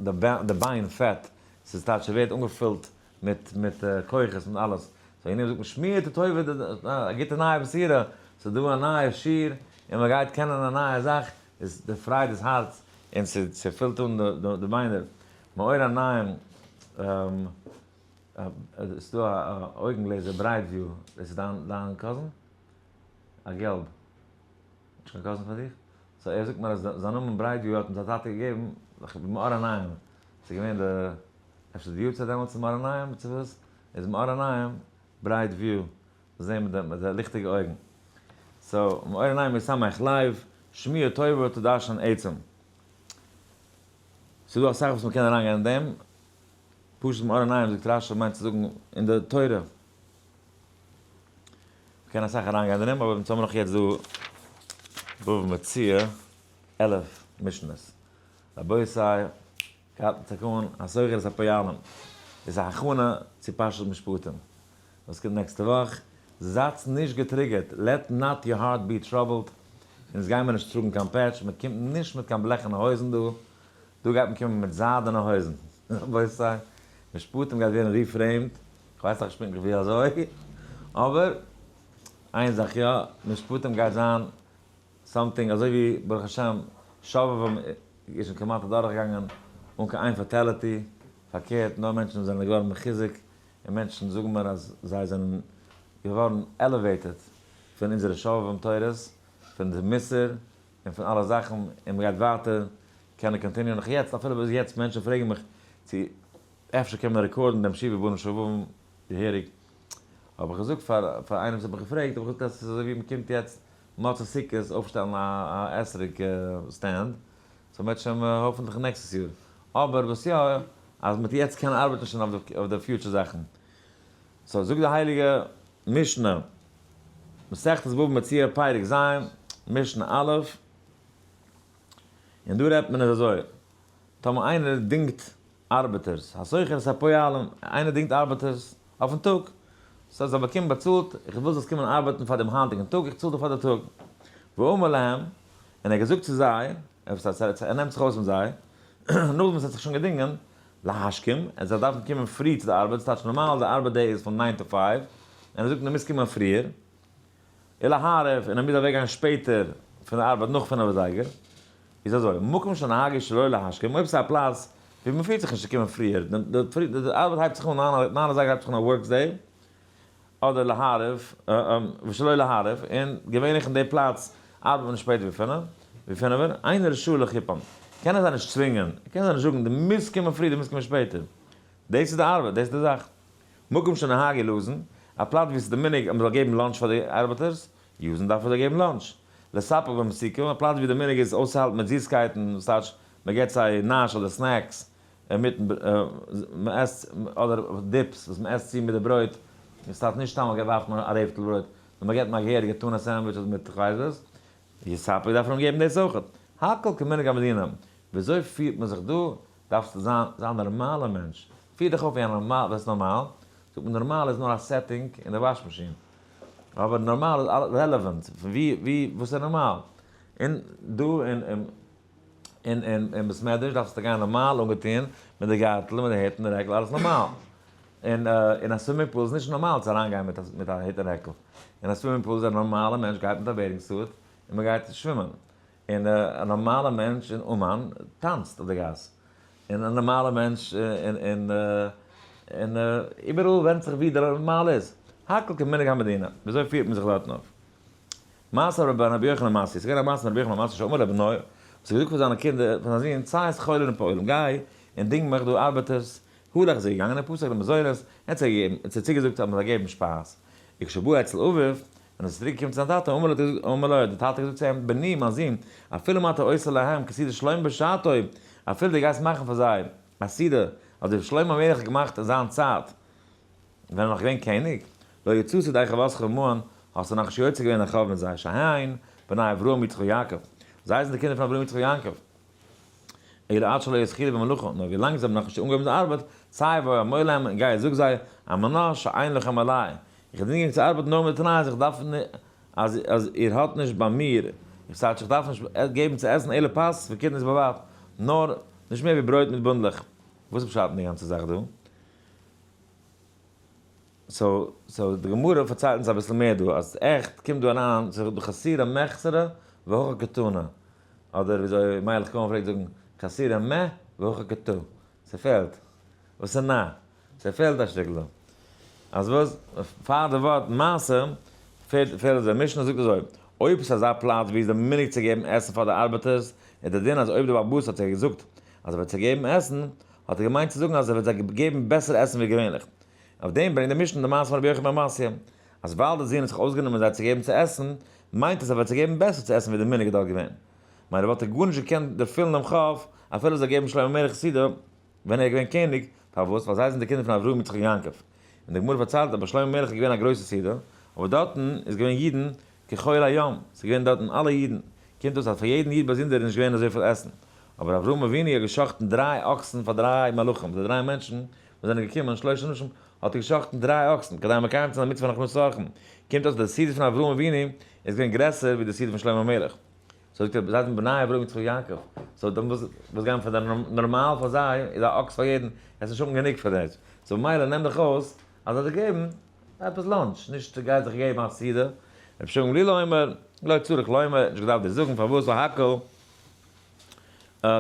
די ביין פעט, ס'איז טייטש ס'ווערט אנגעפילט מיט מיט כוחות מיט אלעס, so אין דעם זאגט מען שמועה טובה, א גוטע נייע בשורה, ס'איז דא א נייע שיעור און מ'גייט קענען א נייע זאך, עס דערפרייט דאס הארץ און ס'פילט אן די ביינער, מאור עיניים. ס'איז דא א אויגן גלעזער ברייט view, דאס איז דיין דיין cousin? א געלב. נישט קיין cousin פאר דיך? so ער זאגט מיר אז זיין נאמען ברייט view האט אים זיין טאטע געגעבן מאור עיניים, ס'איז געווען די אפשר די יארצייט דעמאלטס מאור עיניים צו וואס, איז מאור עיניים ברייט view, זעהן מיט די מיט די ליכטיגע אויגן. so מאור עיניים ישמח לב, שמועה טובה תדשן עצם. ס'איז דא אסאך וואס מ'קען אריינגיין אין דעם, פשוט מאור עיניים זאגט רש"י מיינט צו זאגן אין די תורה. מ'קען אסאך אריינגיין דערין אבער אונז האבן נאך יעצט דא בבא מציעא 11 משנה'ס. רבותי, גייט זיך אן השוכר את הפועלים איז א הכנה צו פרשת משפטים וואס קומט נעקסטע וואך. זייטס נישט געטריגערט, let not your heart be troubled, אונז גיימער נישט טראגן קיין פעטש, מ'קומט נישט מיט קיין בלעכענע הויזן דא, דא גייט מען קומען מיט זיידענע הויזן. רבותי, משפטים גייט ווערן reframed, כ'ווייס נאכנישט פונקטליך ווי אזוי, אבער איין זאך יא, משפטים גייט זיין something אזוי ווי ברוך השם שובבים איז שוין כמעט אדורכגעגאנגען אן קיין איין fatality, פארקערט נאר מענטשן זענען געווארן מחוזק, און מענטשן זאגן מיר אז זיי זענען געווארן elevated פון אונזערע שובבים תורות, פון די מוסר, און פון אלע זאכן, און מ'גייט ווייטער קענען continue ען נאך יעצט, אפילו ביז יעצט מענטשן פרעגן מיך צו אפשר קען מען רעקארדן דעם שובו בנים שובבים געהעריג, האב איך געזאגט פאר פאר איינעם וואס האט מיך געפרעגט, האב איך געזאגט אז ס'איז אזוי ווי מ'קומט יעצט מוצאי סוכות אויפשטעלן א אתרוג stand, so מ'וועט שוין האפענטליך נעקסטעס יאר, אבער וואס יא, אז מ'וועט יעצט קענען ארבעטן שוין אויף די future זאכן. so זאגט די הייליגע משנה, מסכת בבא מציעא פרק ז', משנה א', און דא רעדט מען איז אזוי, טאמער איינער דינגט ארבעטערס, השוכר את הפועלים, איינער דינגט ארבעטערס אויפן טאג, so זיי באקומען באצאלט, איך וויל זאלסט קומען ארבעטן פאר דעם היינטיגן טאג, איך צאל דיר פאר די טאג. ואמר להם, און ער האט געזאגט צו זיי, ער נעמט זיך אויס מיט זיי, נאכדעם וואס ער האט זיך שוין געדינגען, להשכים, אז זיי דארפן קומען פרי צו די ארבעט, ס'טייטש נארמאל די ארבעט day איז פון 9 to 5. און ער זאגט דו מוזט קומען פריער, ולהערב, און ער מוז אוועקגיין שפעטער פון די ארבעט נאך 5 אזייגער, איז אזוי, מקום שנהגו שלא להשכים, אויב ס'איז א פלאץ ווי מ'פירט זיך נישט צו קומען פריער, די ארבעט הייבט זיך אן 9 אזייגער הייבט זיך אן א works day, אדער להערב, ושלא להערב, און געווענליך אין די פלאץ ארבעט מען נישט שפעטער ווי 5, ווי פינעווער, אינו רשאי לכפם, קען ער זיי נישט צווינגען, ער קען זיי נישט זאגן דו מוזט קומען פרי, דו מוזט קומען שפעטער, דאס איז די ארבעט, דאס איז די זאך. מקום שנהגו להזין, א פלאץ ווי עס איז די מנהג אז מען זאל געבן lunch פאר די ארבעטערס, יזין דארף מען זיי געבן lunch. לספק במתיקים, א פלאץ ווי די מנהג איז אויסצוהאלטן מיט זיסקייטן, וואס טייטש מען געבט זיי נאש אדער snacks, אינמיטן מען עסט, אדער dips וואס מען עסט צו מיט די ברויט, עס טייטש נישט סתם ווארפט מען א רעפטל ברויט, נאר מען געבט אים א געהעריגע tuna sandwich אדער מיט כ'ווייס וואס, יספק דארף מען אים געבן דאס אויך. הכל כמנהג המדינה, וויאזוי פירט מען זיך דא, דארפסטו זיין זיין א נארמאלע מענטש, פיר דיך אויף ווי א נארמאל, וואס איז נארמאל? זאגט מען נארמאל איז נאר א setting אין די wash machine, אבער נארמאל איז relevant, ווי ווי וואס איז נארמאל? און דא אין אין אין בית מדרש דארפסטו גיין נארמאל אנגעטון, מיט די גארטל, מיט די הוט און די רעקל, אלעס נארמאל. און אין א swimming pool איז נישט נארמאל צו אריינגיין מיט מיט א הוט און רעקל. אין א swimming pool איז א נארמאלע מענטש גייט מיט א bathing suit און מען גייט שווימען. און א נארמאלע מענטש אין אומאן טאנצט אויף די גאס. און א נארמאלע מענטש אין אין איבעראל ווענדט זיך ווי דער נארמאל איז. הכל כמנהג המדינה. וויאזוי פירט מען זיך דארטן אויף? מעשה רבי רבי יוחנן מתיא, ס'איז געווען א מעשה מיט רבי יוחנן מתיא שאמר לבנו, וואס האט געזאגט פאר זיינע קינדער, פאר זיין זון, צא את חולין פועלים, גיי און דינג מיך דא ארבעטערס, הלך איז ער געגאנגען און פסק למזונות, ער האט זיי געגעבן, ער האט זיי צוגעזאגט אז מען זאל געבן שפייז. וכשבא אצל אביו, ווען ער איז צוריק געקומען צו זיין טאטע, אמר לו, אמר לו, האט דער טאטע געזאגט צו אים, בני, מיין זון, אפילו מה אתה עושה להם כסעודת שלמה בשעתו, אפילו דו גייסט מאכן פאר זיי א סעודה, אזוי ווי שלמה המלך האט געמאכט אין זיין צייט, ווען ער נאך געווען קעניג, לא יצאת ידי חובתך עמהן, האסטו נאך נישט יוצא געווען דיין חוב מיט זיי, שהן בני אברהם יצחק ויעקב, זיי זענען די קינדער פון אברהם יצחק ויעקב, אלא עד שלא יתחילו במלאכה, נאר ווי לאנג זיי האבן נאך נישט אנגעהויבן די ארבעט, צא ואמור להם, און גיי זאג זיי, על מנת שאין לכם עלי, איך דינג ענק צו ארבעטן נאר מיט די תנאי אז איך דארף אז אז איר האט נישט ביי מיר, איך סטייטש איך דארף נישט געבן צו עסן אלא פת וקטניות בלבד, נאר נישט מער ווי ברויט מיט בונדלעך. וואס איז פשט אין די גאנצע זאך דא? so so די גמרא פארציילט אונז אביסל מער דא, אז עכט קומט דא אריין ס'איז דא חסורי מחסרא והכא קתני, אדער וויאזוי מיילעך קאהן פלעגט זאגן חסורי מ והכא קתא, ס'פעלט, וואס איז נ? ס'פעלט א שטיקל דא. אז וואס? פאר די ווארט מעשה פעלט פעלט אזוי, משנה זאגט אזוי, אויב ס'איז אזא פלאץ ווי איז די מנהג צו געבן עסן פאר די ארבעטערס, איז די דין אז אויב די בעל הבית האט זיי געזאגט אז ער וועט זיי געבן עסן, האט ער געמיינט צו זאגן אז ער וועט זיי געבן בעסער עסן ווי געווענליך. אויף דעם ברענגט די משנה די מעשה פון רבי יוחנן בן מתיא, אז ווייל דער זון האט זיך אויסגענומען זיי צו געבן צו עסן, מיינט עס ער וועט זיי געבן בעסער צו עסן ווי די מנהג איז דארט געווען. מילא וואלט ער גארנישט געקענט דערפילן דעם חוב, אפילו ער זאל געבן שלמה המלך סעודה ווען ער איז געווען קעניג, פארוואס? ווייל זיי זענען די קינדער פון אברהם יצחק און יעקב. און די גמרא פארציילט אז ביי שלמה המלך איז געווען א גרויסע סעודה, אבער דארטן איז געווען אידן כחול הים, ס'איז געווען דארטן אלע אידן, קומט אויס אז פאר יעדן איד באזונדער איז נישט געווען אזויפיל עסן. אבער אברהם אבינו האט גע'שחט'ן דריי אקסן פאר דריי מלכים, די דריי מענטשן וואס זענען געקומען, שלושה אנשים, האט ער גע'שחט'ן דריי אקסן, כדי מקיים צו זיין די מצוה פון הכנסת אורחים. קומט אויס אז די סעודה פון אברהם אבינו איז געווען גרעסער ווי די סעודה פון שלמה המלך. so זאגט ער, זיי זענען בני אברהם יצחק יעקב, so דאן וואס וואס גייען פאר די נארמאל פאר זיי איז א אקס פאר יעדן, עס איז נישט האבן גענוג פאר דאס, so ממילא נעם דיך אויס אז זיי געבן עפעס lunch, נישט גייט זיך געבן א סעודה, רבי שמעון גמליאל אומר, לא צריך לומר, נישט געדארפט דיר זאגן פארוואס והכל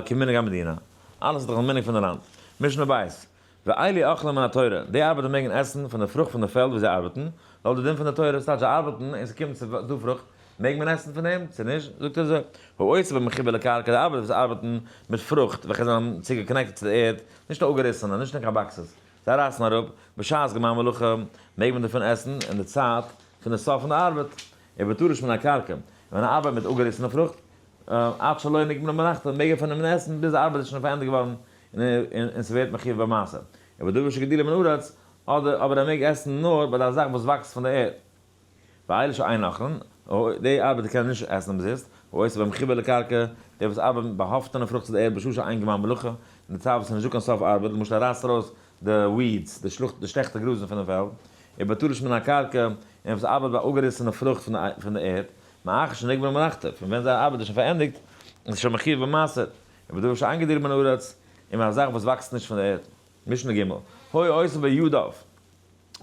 כמנהג המדינה, אלעס איז דאך די מנהג פון די לאנד, משנה בית, ואלו אוכלים מן התורה, די ארבעטער מעגן עסן פון די פרוכט פון די פעלד וואו זיי ארבעטן, לויט די דין פון די תורה, ס'טייטש זיי ארבעטן און ס'קומט צו דא פרוכט, מעג מען עסן פון דעם צו נישט? זאגט ער אזוי, העושה במחובר לקרקע, די ארבעטער וואס ארבעטן מיט פרוכט וועלכע זענען צוגעקאנעקטעד צו די ערד, נישט אפגעריסענע, נישט אין קיין boxes, זיי רייסן אראפ, בשעת גמר מלאכה מעג מען דערפון עסן אין די צייט פון די סוף פון די ארבעט, ובתלוש מן הקרקע, און ווען ער ארבייט מיט אפגעריסענע פרוכט, עד שלא נגמרה מלאכתו, מעג ער פון אים עסן ביז די ארבעט איז שוין פארענדיגט געווארן און ס'ווערט מחיוב במעשר. ובדבר שגידולו מן הארץ, אדער אבער ער מעג עסן נאר ביי די זאך וואס וואקסט פון די ערד. ואלו שאין אוכלין, די ארבעטער קענען נישט עסן אומזיסט, העושה במחובר לקרקע, דער וואס ארבעט מיט באהאפטענע פרוכט צו די ערד בשעה שאין גמר מלאכה, אין די צייט וואס ס'איז נישטא קיין סוף ארבעט, למשל ער רייסט ארויס די weeds, די שלעכטע גראזן פונעם פעלד, ובתלוש מן הקרקע, און וואס ארבעט ביי אפגעריסענע פרוכט פון די ערד, מאחר שנגמרה מלאכתו, פון ווען זייער ארבעט איז שוין פארענדיגט, איז עס שוין מחיוב במעשר, ובדבר שאין גידולו מן הארץ, און ביי א זאך וואס וואקסט נישט פון די ערד. משנה ג', היה עושה בידיו.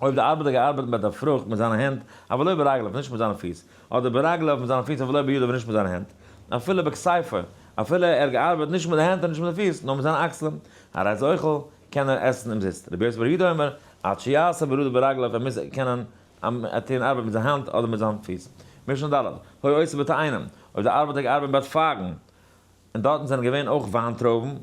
אויב דער ארבעטער געארבעט מיט די פרוכט מיט זיינע הענט, אבל לא ברגליו, נישט מיט זיינע פיס, אדער ברגליו מיט זיינע פיס אבל לא בידיו נישט מיט זיינע הענט, אפילו בכתפו, אפילו ער האט געארבעט נישט מיט די הענט און נישט מיט די פיס, נאר מיט זיינע אקסלען, הרי זה אוכל, קען ער עסן אומזיסט. רבי יוסי בר יהודה אומר, עד שיעשה בידיו ברגליו, ער מוז קענען טון ארבעט מיט זיין האנט אדער מיט זיין פיס. משנה ד', היה עושה בתאנים, אויב דער ארבעטער געארבעט ביי פייגן, און דארטן זענען געווען אויך וויינטרויבן,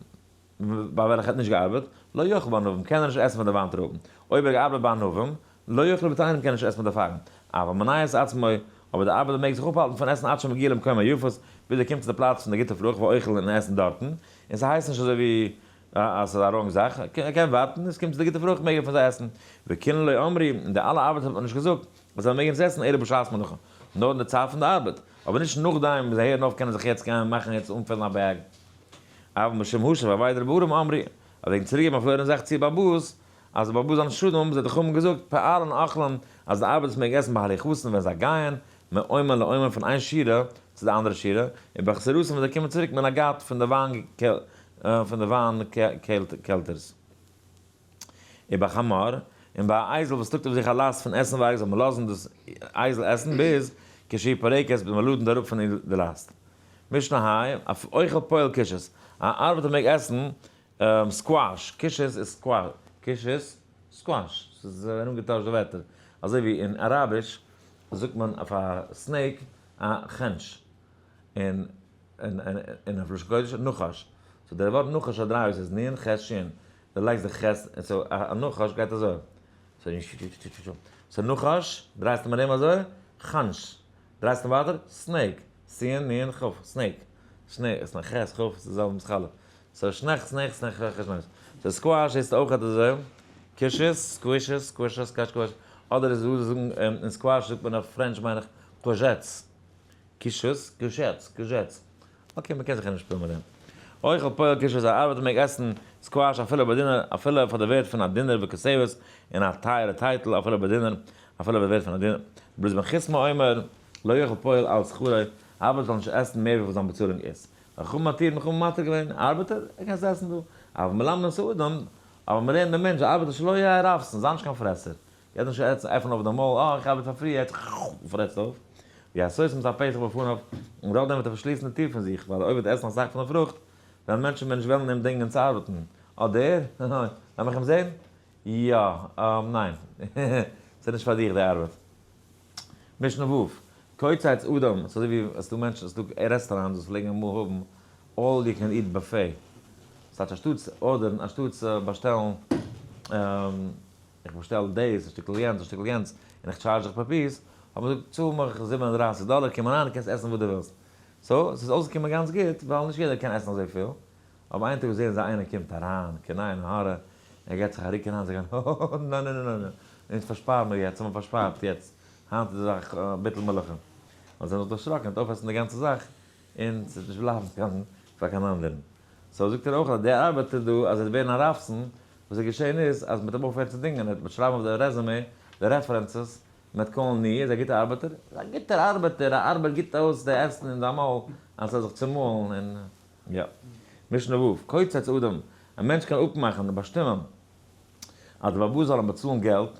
ביי וועלכע ער האט נישט געארבעט, לא יאכל בענבים, קען ער נישט עסן פון די וויינטרויבן. אויב ער האט געארבעט ביי ענבים, לא יאכל בתאנים, קען ער נישט עסן פון די פייגן. אבל מונע את עצמו, אבער דער ארבעטער מעג זיך אפהאלטן פון עסן עד שמגיע למקום היפות, ביז ער קומט צו די פלאץ פון די גוטע פרוכט ואוכל און עסן דארטן, און ס'הייסט נישט אזוי ווי אז ס'איז א wrong זאך, ער קען ווארטן, עס קומט צו די גוטע פרוכט מעג ער פון זיי עסן. וכולן לא אמרו, און די אלע ארבעטער האט מען נישט געזאגט אז זיי מעגן עס עסן אלא בשעת מלאכה, נאר אין די צייט פון די ארבעט, אבער נישט נאכדעם ווען זיי הערן אויף קענען זיך יעצט גיין מאכן יעצט אנפילן א bag. אבל משום השב אבידה לבעלים אמרו, אז וועגן צוריקגעבן א פארלוירענע זאך צו בעל הבית, אז די בעל הבית זאל נישט שאדן האבן, זיי די חכמים געזאגט, פועלין אוכלין, אז די ארבעטערס מעגן עסן בהליכתן ווען זיי גייען, מעומר לעומר פון איין שורה צו די אנדערע שורה, און בחזרתן ווען זיי קומען צוריק מן הגת פון די וויין פון די וויין קעלטערס. ובחמור, און ביי א אייזל וואס טראגט אויף זיך א לאסט פון עסנווארג זאל מען לאזן דאס אייזל עסן ביז כשהיא פורקת ביז מען לאדנט אראפ פון איר די לאסט. משנה ה', אוכל פועל קישות, א ארבעטער מעג עסן squash, קישות איז squash, קישות, squash, ס'איז ארומגעטוישט די ווערטער, אזוי ווי אין אראביש זאגט מען אויף א snake א חנש, און און אויף לשון קודש נחש, so דער ווארט נחש האט דריי אותיות, נ' ח' ש', דו לייגסט די ח', so א נחש גייט אזוי, so נחש דרייסט אים ארום אזוי, חנש, דרייסט אים ווייטער, snake, סין נון כף, snake, סנעיק, ח' כף, ס'איז די זעלבע מתחלף, so שנעך סנעך סנעך סנעך סנעך, so squash הייסט אויך אזוי, קישעס, סקווישעס, סקווישעס, סקאש קוואש, אדער איז דא זאגן אין squash זאגט מען אויף French מיין איך courgettes, קישעס, courgettes, courgettes, okay מ'קען זיך נישט שפילן מיט דעם. אוכל פועל קישות א ארבעטער מעג עסן squash אפילו ביי דינער אפילו פאר די ווערד פון א דינר וכותבת און א טייערע טייטל אפילו ביי דינער אפילו ביי די ווערד פון א דינר. רבי אלעזר בן חסמא אומר לא יאכל פועל על שכרו א ארבעטער זאל נישט עסן מער וויפיל זיין באצאלונג איז. חכמים מתירין חכמים מתיר געווען ארבעטער ער קען עס עסן דא. אבל מלמדין את האדם אבער מ'לערנט דעם מענטש די ארבעטער שלא יהא רעוותן זיי נישט קיין פרעסער. יעדער נישט עסן עפען אויף די מויל, אה איך ארבעט פאר free, יעצט פרעסט אויף, ווי א סוס מיט א פתח בפניו, און דורך דעם וועט ער פארשליסן די טיר פון זיך, ווייל אויב וועט ער עסן אסאך פון די פרוכט, וועלן מענטשן מער נישט וועלן אים דינגען צו ארבעטן. אדער, לאמיך אים זען? יא, ניין, ס'איז נישט פאר דיך די ארבעט. משנה ו', קוצץ אדם, ס'איז אזוי ווי עס איז דא מענטשן, עס איז דא רעסטאראנטס וואס פלעגן אמאל האבן all you can eat buffet, ס'טייטש אנשטאטס order ן, אנשטאטס באשטעלן, איך באשטעל דאס, א שטיקל יענץ, א שטיקל יענץ, און איך charge דיך per piece, האט מען געזאגט, צאל מיך 37 דאלער, קום אריין, קענסט עסן וואס דו ווילסט. so, ס'איז אויסגעקומען גאנץ גוט, ווייל נישט יעדער קען עסן אזויפיל. אבער איין טאג זעען זיי איינער קומט אריין, קיין עין הרע, ער געט זיך א רוק אריין, זיי גייען האהאהא, ניין ניין ניין ניין, אונז פארשפארן מיר יעצט, האבן מיר פארשפארט יעצט, היינט איז די זאך ביטול מלאכה. ווייל זיי זענען זיך דערשראקן, ער וועט אויפעסן די גאנצע זאך, און ס'וועט נישט בלייבן קיין פאר קיין אנדערן. so זאגט ער אויך אז דער ארבעטער דא, אז ער וועט ווערן א רעוותן, וואס איז געשען איז אז מ'האט אים אויפגעהערט צו דינגען, ער וועט שרייבן אויף די resume די references, מ'וועט call ן ני, איז א גוטער ארבעטער, איז א גוטער ארבעטער, ער ארבעט גוט אויס די עסן אין זיין מויל אז ס'זאל זיך צומאלן און יא. משנה ו', קוצץ אדם, א מענטש קען אפמאכן און באשטימען אז די בעל הבית זאל אים באצאלן געלט,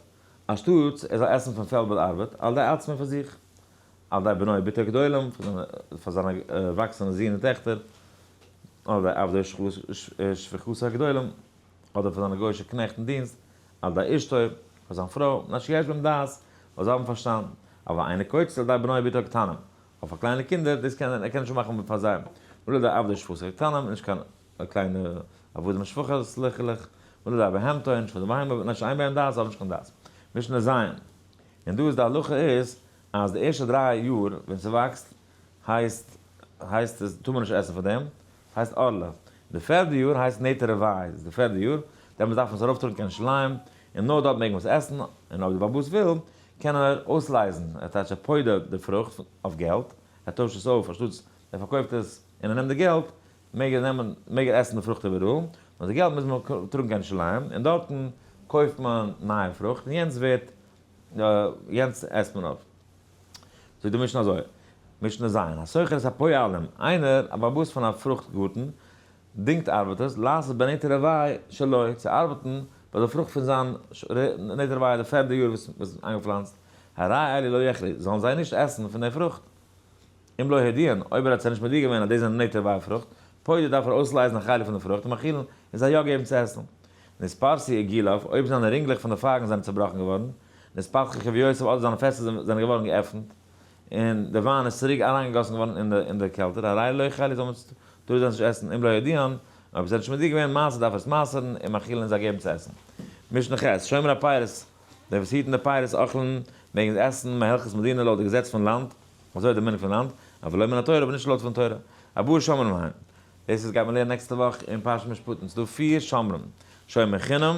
אנשטאטס ער זאל עסן פון פעלד ביי די ארבעט, על ידי עצמו פאר זיך, על ידי בנו ובתו הגדולים, פאר זיינע ערוואקסענע זין און טעכטער, על ידי עבדו ושפחתו הגדולים, אדער פאר זיינע גוי'אישע קנעכט אין דינסט, על ידי אשתו, פאר זיין פרוי, מפני שיש בהם דעת, ווייל זיי האבן פארשטאנד, אבל אינו קוצץ על ידי בנו ובתו הקטנים, אבער פאר קליינע קינדער, דאס קען ער קען נישט מאכן פאר זיי, ולא על ידי עבדו ושפחתו הקטנים, נישט קיין קליינע עבדים און שפחות, סליחה'לעך, ולא על ידי בהמתו, נישט פאר די בהמה, מפני שאין בהם דעת, זיי האבן נישט קיין דעת. משנה ז', און דא איז די הלכה איז, אז די ערשטע 3 יאר ווען ס'וואקסט, הייסט הייסט עס טאר מען נישט עסן פון דעם, הייסט ערלה. די פערדע יאר הייסט נטע רבעי, איז די פערדע יאר, דעמאלטס דארף מען עס ארויפטראגן קיין ירושלים, און נאר דארט מעג מען עס עסן, און אויב די בעל הבית וויל, קען ער אויסלייזן, ער טייטש ער פודה די פרוכט אויף געלט, ער טוישט עס אויף, אנשטאטס ער פארקויפט עס און ער נעמט די געלט, מעג ער נעמען, מעג ער עסן די פרוכט איבעראל, נאר די געלט מוז מען טראגן קיין ירושלים, און דארטן קויפט מען נייע פרוכט, און יענץ ווערט, יענץ עסט מען אויף. זאגט די משנה אזוי, משנה ז', השוכר את הפועלים, איינער א בעל הבית פון א פרוכט גארטן, דינגט ארבעטערס, לעשות בנטע רבעי שלו, צו ארבעטן ביי די פרוכט פון זיין נטע רביה די פערדע יאר וואס איז איינגעפלאנצט, הרי אלו לא יאכלו, זאלן זיי נישט עסן פון די פרוכט. אם לא הודיען, אויב ער האט זיי נישט מודיע געווען אז דאס זענען נטע רביה פרוכט, פודה דארף ער אויסלייזן א חלק פון די פרוכט ומאכילן און זיי יא געבן צו עסן. נתפרצו עגיליו, אויב זיינע רינגלעך פון די פייגן זענען צעבראכן געווארן, נתפתחו חביותיו אדער זיינע פעסער זענען געווארן געעפנט, און די וויין איז צוריק אריינגעגאסן געווארן אין די קעלטער, הרי לא יאכלו זאל מען טאר זיי נישט עסן, אם לא הודיען, אויב זיי זענען נישט מודיע געווען, מעשר דארף ער עס מעשר'ן, ומאכילן און זיי געבן צו עסן. משנה ח', שומר הפירות, די וואס היטן די פירות אוכלין, מעגן זיי עסן, מהלכות מדינה לויט די געזעץ פון לאנד, אזוי איז די מנהג פון לאנד, אבל לא מן התורה אבער נישט לויט פון תורה. ארבעה שומרים הן. דאס איז גייט מען לערנען נעקסטע וואך אין פרשת משפטים. ס'דא פיר שומרים. שומר חינם,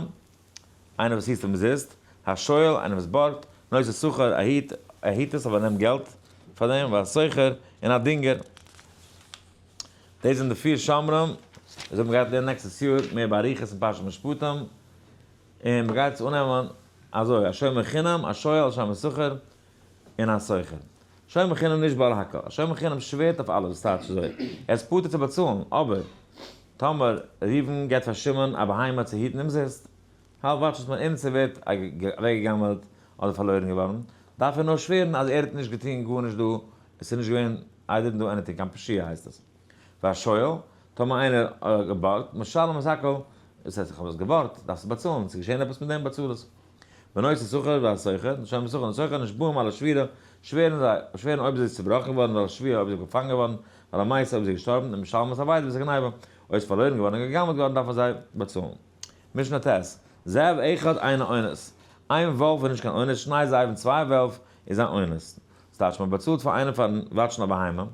איינער וואס היט אומזיסט, השואל, איינער וואס בארגט, נושא שכר, ער היט, ער היט עס אבער ער נעמט געלט פאר דעם, והשוכר, און א דינגער. דאס זענען די פיר שומרים. דאס וועט מען גייט לערנען נעקסטעס יאר מער באריכות אין פרשת משפטים. און מ'גייט עס אננעמען אזוי, א שומר חינם, א שואל, א שומר שכר, און א שוכר. שומר חינם נשבע על הכל. א שומר חינם שווערט אויף אלעס, וואס טייטש אזוי? ער איז פטור צו באצאלן, אבער טאמער ראובן געבט פאר שמעון א בהמה צו היטן אומזיסט, האלב וואטשעס מען און ס'ווערט אוועקגע'גנב'עט אדער פארלוירן געווארן, דארף ער נאר שווערן אז ער האט נישט געטון גארנישט דא, עס איז נישט געווען I didn't do anything, קיין פשיעה הייסט עס. והשואל, טאמער איינער האט געבארגט, משלם את הכל, דאס הייסט איך האב עס געבארגט, דארפסטו באצאלן, ס'איז געשען עפעס מיט דעם באצאל עס. ונושא שכר והשוכר, שומר שכר און שוכר נשבעים על השבירה, שווערן זיי, שווערן אויב זי איז צובראכן געווארן, ועל השביה אויב זי איז געפאנגען געווארן, ועל המתה אויב זי איז געשטארבן, ומשלמים את האבידה ואת הגניבה, אויב איז פארלוירן געווארן און גע'גנב'ט געווארן דארף מען זיי באצאלן. משנה ט', זאב אחד אינו אונס, איין וואלף איז נישט קיין אונס, שני זאבים צוויי וועלף איז א אונס. ס'טייטש מען באצאלט פאר איינעם פארן וואטשן א בהמה,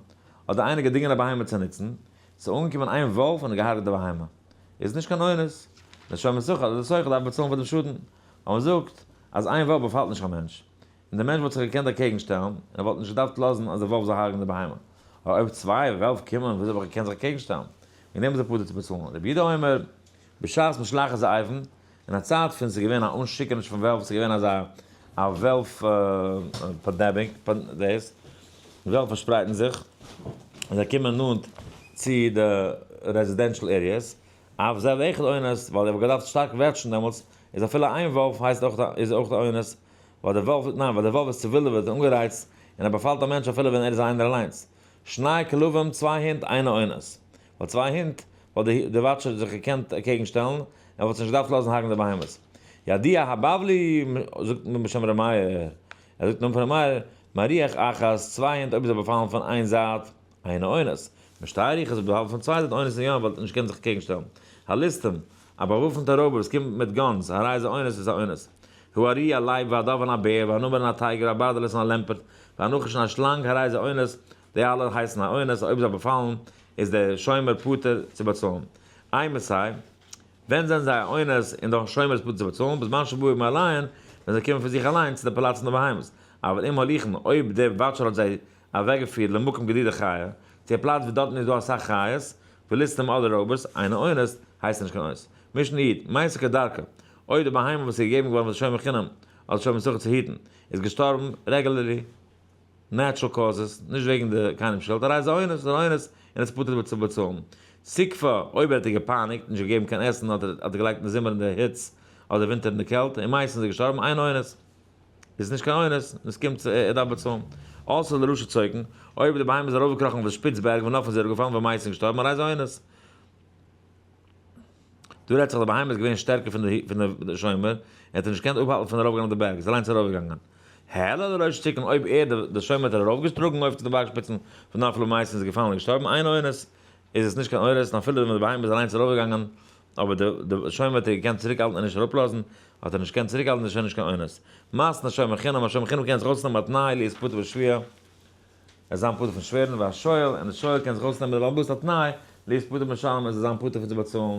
אדער איינער געדינגען א בהמה צו נוצן, ס'איז אנגעקומען איין וואלף און געהארגעט די בהמה. איז נישט קיין אונס. דער שומר שכר אדער דער שוכר דארף באצאלן פאר דעם שאדן. ווייל מען זאגט אז איין וואלף באפאלט נישט קיין מענטש. און דער מענטש וואלט זיך געקענט אקעגן שטעלן, און ער וואלט נישט געדארפט לאזן אז דער וואלף זאל הרג'ן די בהמה. אבער אויב צוויי וועלף קומען, וויאזוי וואלט איך געקענט זיך אקעגן שטעלן? וועגן דעם איז ער פטור צו באצאלן. רבי יהודה אומר, בשעת משלחת זאבים, אין א צייט פון ס'איז געווען א אנשיקעניש פון וועלף, ס'איז געווען אזא א וועלף pandemic, דאס, וועלף פארשפרייטן זיך, און זיי קומען נאנט צו די residential areas, אף זאב אחד אונס, ווייל ער וואלט געדארפט שטארק וואטשן דעמאלטס, איז אפילו איין וואלף הייסט אויך איז אויך א אונס, ווייל די וואלף, ניין, ווייל די וואלף איז צעווילדעוועט און אנגערייצט, און ער באפאלט א מענטש אפילו ווען ער איז איינער אליינס. שני כלבים, צוויי הינט, אינו אונס. ווייל צוויי הינט, וואלט די די watcher זיך געקענט אקעגן שטעלן, ער וואלט זיך נישט געדארפט לאזן הרג'ן די בהמות. ידוע הבבלי, זאגט מען בשם ר' מאיר, ער זאגט נאמען פון ר' מאיר, מרוח אחת, צוויי הינט אויב איז ער באפאלן פון איין זייט, אינו אונס. משתי רוחות אויב באפאלן פון צוויי זייט אונס און יא, וואלט ער נישט געקענט זיך אקעגן שטעלן. הליסטים, א באוואפנטע רויבער וואס קומט מיט guns, הרי זה אונס איז א אונס. הארי, א לייב, והדוב און א בער, והנמר און א טייגער, והברדלס און א לעמפערט, והנחש און א שלאנג, הרי זה אונס, די אלע הייסן א אונס, אויב זיי באפאלן איז דער שומר פטור צו באצאלן. אימתי, ווען זענען זיי א אונס און דער שומר איז פטור צו באצאלן? בזמן שבאו מאליהן, ווען זיי קומען פון זיך אליין צו די פאלאצן די בהמות. אבל אם הוליכן, אויב דער watcher האט זיי אוועקגעפירט למקום גדידי חיה, צו א פלאץ וואו דארטן איז דא אסאך חיות, וליסטים אדער רויבערס, אינו אונס, הייסט נישט קיין אונס. משנה י', מתה כדרכה, אויב די בהמה וואס איז געגעבן געווארן פאר די שומר חינם אדער שומר שכר צו היטן, איז געשטארבן regularly, natural causes, נישט וועגן די קיינעם שולד, הרי זה אונס, איז אן אונס, און עס פטור צו באצאלן. תקפו, אויב ער האט איר געפייניגט, נישט געגעבן קיין עסן, אדער האט איר געלייגט אין די זומער אין די היץ, אדער ווינטער אין די קעלט, ומתה איז ער געשטארבן, אינו אונס. איז נישט קיין אונס, און עס קומט צו ער דארף באצאלן. עלתה לראשי צוקין, אויב די בהמה איז ארויפגעקראכן אויף די שפיץ בערג ונפלה איז ער אראפגעפאלן ומתה איז געשטארבן, הרי זה אונס. דא רעדט זיך די בהמה איז געווען שטערקער פון די פון די שומר, ער האט איר נישט געקענט אפהאלטן פון ארויפגיין אויף די בערג, איז אליינס ארויפגעגאנגען. העלה לראשי צוקין אויב ער די שומר האט איר ארויפגעטראגן אויף צו די בארג שפיצן ונפלה ומתה איז געפאלן און געשטארבן, אינו אונס, איז עס נישט קיין אונס, און אפילו ווען די בהמה איז אליינס ארויפגעגאנגען, אבער די די שומר האט איר געקענט צוריקהאלטן און נישט אראפלאזן, האט ער נישט געקענט צוריקהאלטן איז שוין נישט קיין אונס. מתנה שומר חינם, א שומר חינם קען זיך אויסנעמען א תנאי להיות פטור בשבועה, ער זיין פטור פון שווערן, והשואל, און די שואל קען זיך אויסנעמען די בעל הבית א תנאי, להיות פטור מלשלם, ער זאל זיין פטור פון צו באצאלן,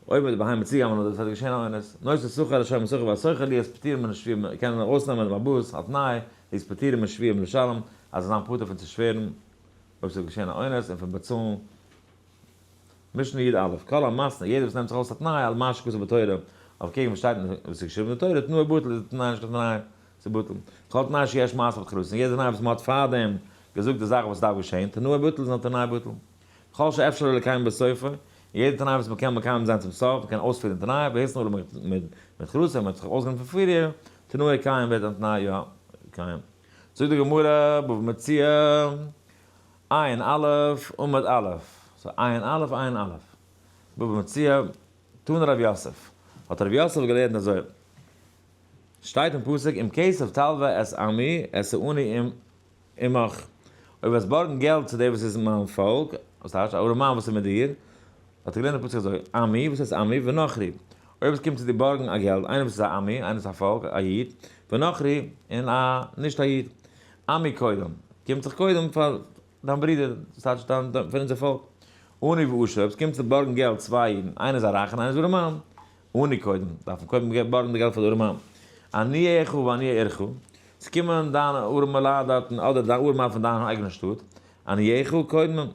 אויב האט די בהמה צוגעגאנגען אדער עס האט געשען א אונס. נושא שכר השומר שכר והשוכר להיות פטור מן השבועה, קען ער אויסנעמען די בעל הבית א תנאי, להיות פטור מן השבועה מלשלם, אז ער זאל זיין פטור פון צו שווערן, אויב עס האט געשען א אונס, און פון באצאלן. משנה י"א, כל המתנה, יעדער וואס נעמט זיך אויס א תנאי על מה שכתוב בתורה, אויף קעגן וואס שטייט אין וואס איז געשריבן אין די תורה, תנאו בטל איז די תנאי נישט קיין תנאי, ס'איז בטל. כל תנאי שיש מעשה בתחילתו, יעדע תנאי וואס מ'האט פארדעם געזאגט די זאך וואס דארף געשען, תנאו בטל איז א תנאי בטל. כל שאפשר לו לקיים בסופו, יעדע תנאי וואס מ'קען מקיים זיין צום סוף, מ'קען אויספירן תנאי, והתנה עליו מתחילתו, מ'האט זיך אויסגענומען פון פריער, תנאו קיים ווערט זיין תנאי יא קיים. זאגט די גמרא, בבא מציעא, עיין א', עמוד א', so עיין א', עיין א', בבא מציעא, תנא רב יוסף, האט רב יוסף געלערנט אזוי, שטייט אין פסוק אם כסף תלוה את עמי את העני עמך, אויב וועסט בארגן געלט צו דער וואס איז מיין פאלק, וואס טייטש א ארעמאן וואס איז מיט דיר, האט ער געלערנט די פסוק אזוי, עמי, וואס הייסט עמי? ונכרי, אויב עס קומט צו דיר בארגן א געלט, איינער וואס איז א עמי, איינער וואס איז א פאלק, א איד, ונכרי, און א נישט א איד, עמי קודם, קומט זיך קודם פאר דיין ברודער, דאס טייטש דיין פון אונזער פאלק, עני ועשיר, אויב עס קומט צו בארגן געלט צוויי אידן, איינער איז א רייכער און איינער איז ארעמאן, עני קודם, דארף מען קודם בארגן די געלט פאר די ארעמאן, עניי עירך ועניי עירך, עס קומען דיינע ארעמע לייט דארטן, אדער דיין ארעמאן פון דיין אייגענע שטאט, עניי עירך קודם,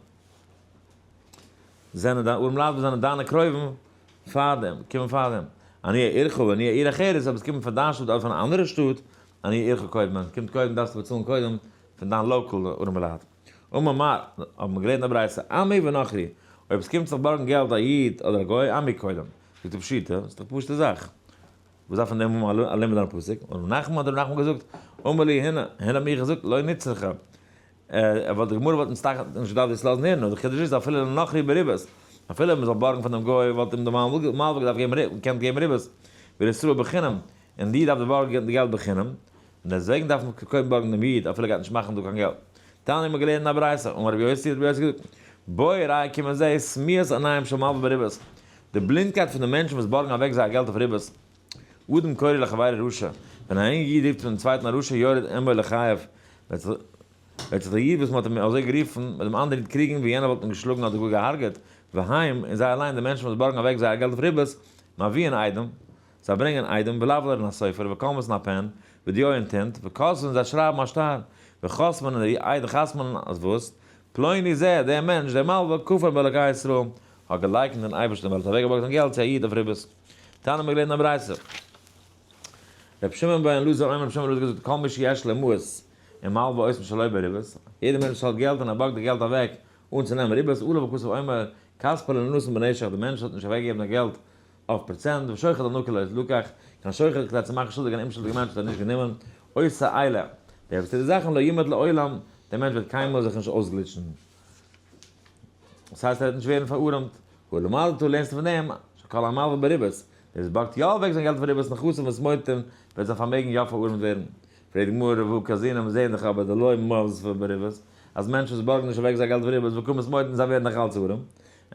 זענען דיין ארעמע לייט וואס זענען דיינע קרובים פאר דעם, קומען פאר דעם, עניי עירך ועניי עיר אחרת, אויב עס קומט פון דיין שטאט אדער פון א אנדערע שטאט, עניי עירך קודם, קומט קודם דארפסטו באצאלן קודם פון דיין local ארעמע לייט. אמר מר, האט מען געלערנט א ברייתא, עמי ונכרי, אויב עס קומט זיך בארגן געלט א איד אדער א גוי, עמי קודם. זאגט ער פשיטא, ס'איז דאך פשוט'ע זאך. וואס דארף פון דעם האבן א לימוד און א פסוק? און ר' נחמן האט ר' נחמן געזאגט, אמר לי הונא, הונא האט מיר געזאגט, לא נצרכה. ער וואלט די גמרא וואלט אונז טאקע נישט געדארפט דאס לאזן הערן, נאר די חידוש איז אפילו לנכרי בריבית, אפילו מען זאל בארגן פון דעם גוי וואלט אים די מלווה געדארפט געבן ריבית, געקענט געבן ריבית, ולישראל בחינם, און די איד דארף די בארגן די געלט בחינם, און דעסטוועגן דארף מען קודם בארגן דעם איד אפילו ער גייט נישט מאכן דא קיין געלט. תניא האט מען געלערנט אין א ברייתא, אמר רבי יוסי האט רבי יוסי געזאגט, בוא וראה קום און זע, סמיות עיניים של מלווה בריבית, די בלינדקייט פון די מענטשן וואס בארגן אוועק זייער געלט אויף ריבית, אדם קורא לחבירו רשע, ווען א יונגע איד רופט דעם צווייטן א רשע יורד עמו לחייו, וועט זיך דער איד וואס מען האט אים אזוי גערופן מיט דעם אנדערן איד קריגן ווי יענער וואלט אים געשלאגן אדער גאר געהארגעט, והם, און זיי אליין די מענטשן וואס בארגן אוועק זייער געלט אויף ריבית, מביאין עדים, זיי ברענגען עדים, בלבלר און א סופר, וקולמוס און א פען, ודיו און טינט, וכותבין און זיי שרייבן א שטר, וחותמין און די עדים חתמ'נען אז וואס? פלוני זה, דער מענטש, דער מלווה, כופר באלוקי ישראל, האט געלייקנט אין אייבערשטן ווייל ער האט אוועקגעבארגט זיין געלט צו א איד אויף ריבית. תנא מיר געלערנט אין א ברייתא. רבי שמעון בן אלעזר אומר רבי שמעון בן אלעזר האט געזאגט כל מי שיש לו מעות ומלווה אותן שלא בריבית, יעדער מענטש וואס האט געלט און ער בארגט די געלט אוועק אן צו נעמען ריבית, עליו הכתוב אומר כספו לא נתן בנשך, דער מענטש האט נישט אוועקגעגעבן זיין געלט אויף פראצענט, ושוחד לנקי לא לקח, קיין שוחד כדי צו מאכן שולדיג אן אומשולדיגן מענטש האט ער נישט גענומען, עושה אלה, דער וואס טוט די זאכן לא ימוט לעולם, דער מענטש וועט קיינמאל זיך נישט אויסגליטשן. דאס הייסט ער וועט נישט ווערן פארארעמט. הא למדת לערנסטו פון דעם, שכל המלווה בריבית, דער וואס בארגט יא אוועק זיין געלט פאר ריבית נכסיו מתמוטטין, וועט זיין פארמעגן יא פארארעמט ווערן. פרעגט די גמרא והא קאזינא מיר זעען דאך אבער דלא מלוו בריבית, אז מענטשן וואס בארגן נישט אוועק זייער געלט פאר ריבית וקא מתמוטטין זיי ווערן דאך אלץ ארעם.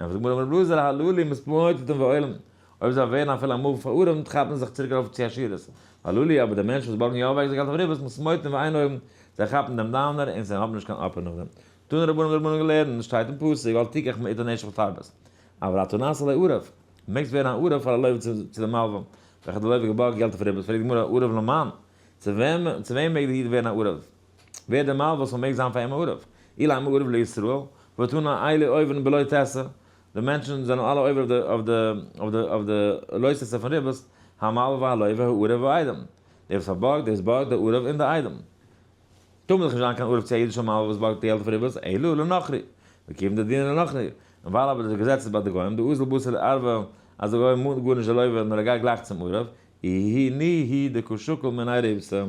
ענטפערט די גמרא אמר רבי אלעזר הללו מתמוטטין ועולין, אויב זיי ווערן אפילו אמאל פארארעמט כאפן זיי זיך צוריק ארויף צו עשירות. והללו אבער די מענטשן וואס בארגן יא אוועק זייער געלט אויף ריבית מתמוטטין ואין עולין, זיי כאפן דעם דאונער און זיי האבן נישט קיין אפער נאכדעם. תנו רבנן האבן די רבנן געלערנט, שטייט אין פסוק, אל תיקח מאתו נשך ותרבות, אבל אתה נעשה לו ערב, מעגסט ווערן א ערב פאר א לוה צו די מלווה, וועלכע די לוה געבארגט געלט אויף ריבית, פרעגט די גמרא, ערב למאן? צו וועם צו וועם מעג די איד ווערן א ערב? ווער דער מלווה וואס מען מעג זיין פאר אים א ערב? אילימא ערב לישראל, והתנא אלו עוברין בלא תעשה, די מענטשן זענען אלע עובר אויף די אויף די אויף די אויף די לא תעשה פון ריבית, המלווה הלוה הערב והעדים, דער וואס פארבארגט, דער וואס בארגט, דער ערב און די עדים. טאר מען דאך נישט זיין קיין ערב צו א אידישע מלווה וואס בארגט געלט אויף ריבית, אלא לנכרי, וכיוון דדינא לנכרי, און ווייל אבער די געזעץ איז ביי די גוים, דאזיל בתר ערבא, אז די גוים מאנט גארנישט די לוה נאר ער גייט גלייך צום ערב, איהו ניהו דקא שקיל מיניה ריבתא,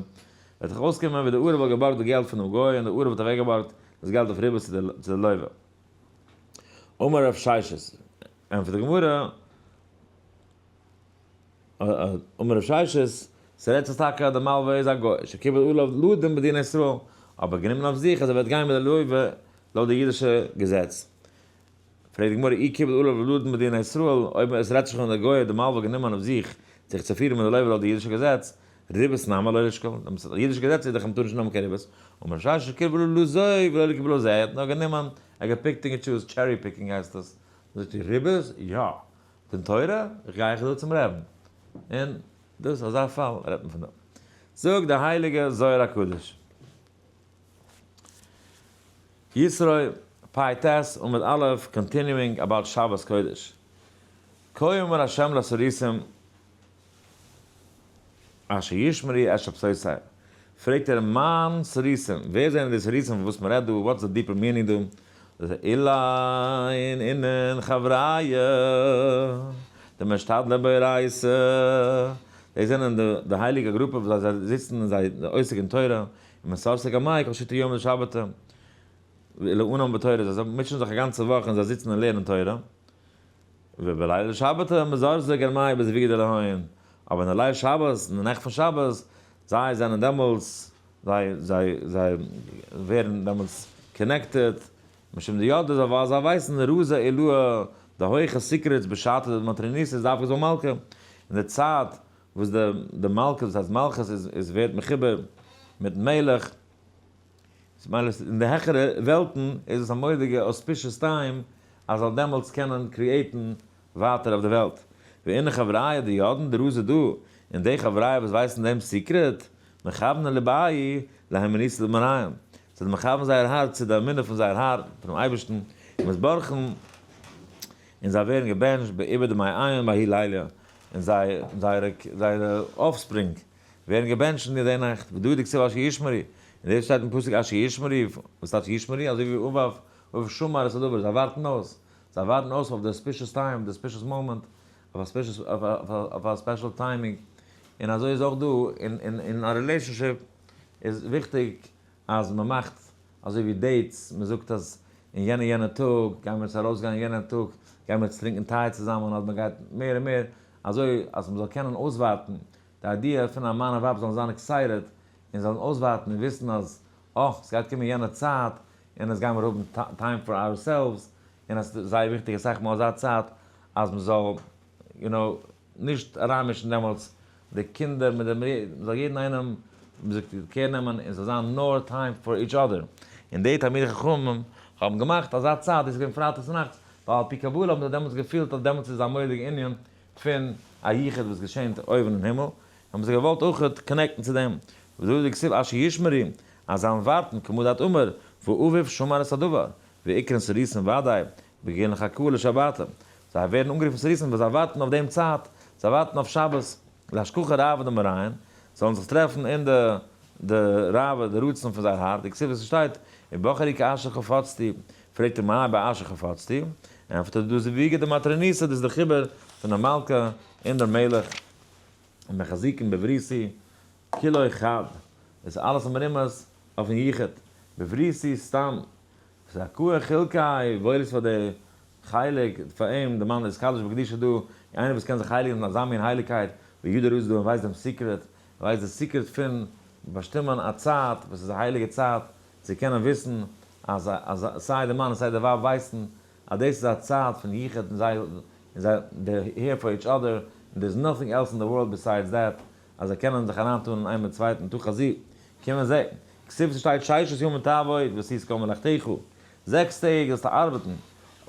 וועט דאך אויסקומען ווי די ערב האט געבארגט די געלט פונעם גוי און די ערב האט אוועקגעבארגט דאס געלט אויף ריבית צו די לוה. אמר רב ששת, ענטפערט די גמרא, אמר רב ששת, ס'רעדט זיך טאקע אז די מלווה איז א גוי, שקיבל עליו לדון בדיני ישראל, אבער גענומען אויף זיך אז ער וועט גיין מיט די לוה לויט די אידישע געזעץ. פרעגט די גמרא, אי קיבל עליו לדון בדיני ישראל, אויב עס רעדט זיך פון די גוי האט די מלווה גענומען אויף זיך זיך צו פירן מיט די לוה לויט די אידישע געזעץ, ריבית נמי לא לישקול, די אידישע געזעץ איז דאך אז מ'טאר נישט נעמען קיין ריבית, אמר רב ששת שקיבל עליו לזה ולא קיבל לזה, ער האט נאר גענומען, ער האט געפיקט און געטשוזט, cherry picking הייסט עס, זאגט ער ריבית? יא! דין תורה? איך גיי איך דא צום רעבן. און דאס אזא פאל רעדט מען פון דא. זאגט די הייליגע זוהר הקדוש. יתרו, פ ט, עמוד א', continuing about שבת קודש. כה אמר ה' לסריסים אשר ישמרו את שבתותי. פרעגט ער מאן סריסים, ווער זענען די סריסים פון וואס מען רעדט דא, what's the deeper meaning דא? אלין אינון חבריא דמשתדלי באורייתא, דאס זענען די הייליגע גרופע וואס זיי זיצן און זיי עוסק אין תורה, און מסרסי גמאי כל שיתא יומא דשבתא, ולעונם בתורה, זיי מוטשען זיך א גאנצע וואך און זיי זיצן און לערנען תורה, ובליל שבתא מזרזי גרמאי בזוויגא דלהון, אבער אין די ליל שבת, אין די נאכט פון שבת, זיי זענען דעמאלטס, זיי זיי זיי ווערן דעמאלטס connected, משום דידע זיי ווייל זיי ווייסן רזא עילאה, די הויכע secrets בשעתא דמטרוניתא איז דווקא זאל מלכה, אין די צייט וואס די די מלכה דאס הייסט מלכות איז איז ווערט מחובר מיטן מלך, מילא אין די העכערע וועלטן איז עס א מורא'דיגע auspicious time אז זאל דעמאלטס קענען create ן ווייטער אויף די וועלט. ואינון חבריא דידעין דרזא דא, און די חבריא וואס ווייסן דעם secret, מכוונין לבייהו להימנותא דמאריהון, זיי זענען מכוון זייער הארץ צו די אמונה פון זייער האר, פונעם אייבערשטן, ומתברכין, און זיי ווערן געבענטשט בעיבור דמעיהון בההיא ליליא, און זיי, זייערע, זייערע offspring, ווערן געבענטשט אין די נאכט, ודא דכתיב אשר ישמרו, און דאס שטייט אין פסוק אשר ישמרו, וואס טייטש ישמרו? אזוי ווי אביו אביו שמר את הדבר, זיי ווארטן אויס, זיי ווארטן אויס אויף די auspicious time, די auspicious moment, אויף א special timing, און אזוי איז אויך דא אין א relationship איז וויכטיג אז מען מאכט אזוי ווי dates, מען זאגט אז אין יענע יענע טאג גיימיר אונז ארויסגיין, יענע טאג גיימיר אונז טרינקען טיי צוזאמען, אז מען גייט מער און מער, אזוי אז מען זאל קענען אויסווארטן, די idea פון א מאן און ווייב זאלן זיין excited און זאלן אויסווארטן און וויסן אז אה, ס'גייט קומען יענע צייט און עס גיימיר האבן time for ourselves, און עס איז זייער וויכטיג אסאך מאל אזא צייט אז מען זאל you know נישט אריינמישן דעמאלטס די קינדער מיט די מען זאל יעדן איינעם ווי מ'זאגט care נעמען און ס'זאל זיין נאר time for each other, און די תלמידי חכמים האבן געמאכט אזא צייט, דאס איז געווען פרייטאג צונאכטס, ווייל על פי קבלה האבן זיי דעמאלטס געפילט אז דעמאלטס איז א מורא'דיגע ענין פון א יחוד וואס געשענט אויבן אין הימל, האבן זיי געוואלט אויכעט connect ן צו דעם, ודא דכתיב אשר ישמרו, אז זיי וועלן ווארטן, כמה דאת אמר, ואביו שמר את הדבר, ואיקרון סריסין ודאי, בגין חכאה לשבתא, זיי ווערן אנגערופן סריסין ווייל זיי ווארטן אויף דעם צייט, זיי ווארטן אויף שבת, לאשכחה רעוא דמאריהון, זאלן זיך טרעפן אין די די רעוא, די רצון פון זייער הארץ, דכתיב וואס עס שטייט, ובחרי כאשר חפצתי, פרעגט ער מאי באשר חפצתי, ענטפערט ער דאס איז זיווגא דמטרוניתא, דאס איז די חיבור פון די מלכה און דער מלך, ומחזיקין בבריתי כולא חד, דאס איז אלעס מרומז אויפן יחוד, בבריתי סתם, זכאה חולקיה, וואויל איז פאר די חלק, פאר אים, די מאן איז קדוש בקדושה דא, איינער וואס קען זיך הייליגן אין אזא מין הייליגקייט, ווי ידא רזא דא און ווייסט דעם secret, ווייסט די secret פון באשטימען א צייט וואס איז א הייליגע צייט, צו קענען וויסן אז אז סיי די מאן און סיי די ווייב ווייסן אז דאס איז א צייט פון יחוד און זיי און זיי they're here for each other און there is nothing else in the world besides that אז זיי קענען זיך אריינטאן אין איין מיט צווייטן תא חזי קום און זע כתיב ס'שטייט ששת ימים תעבוד ועשית כל מלאכתך זעקס טעג זאלסטו ארבעטן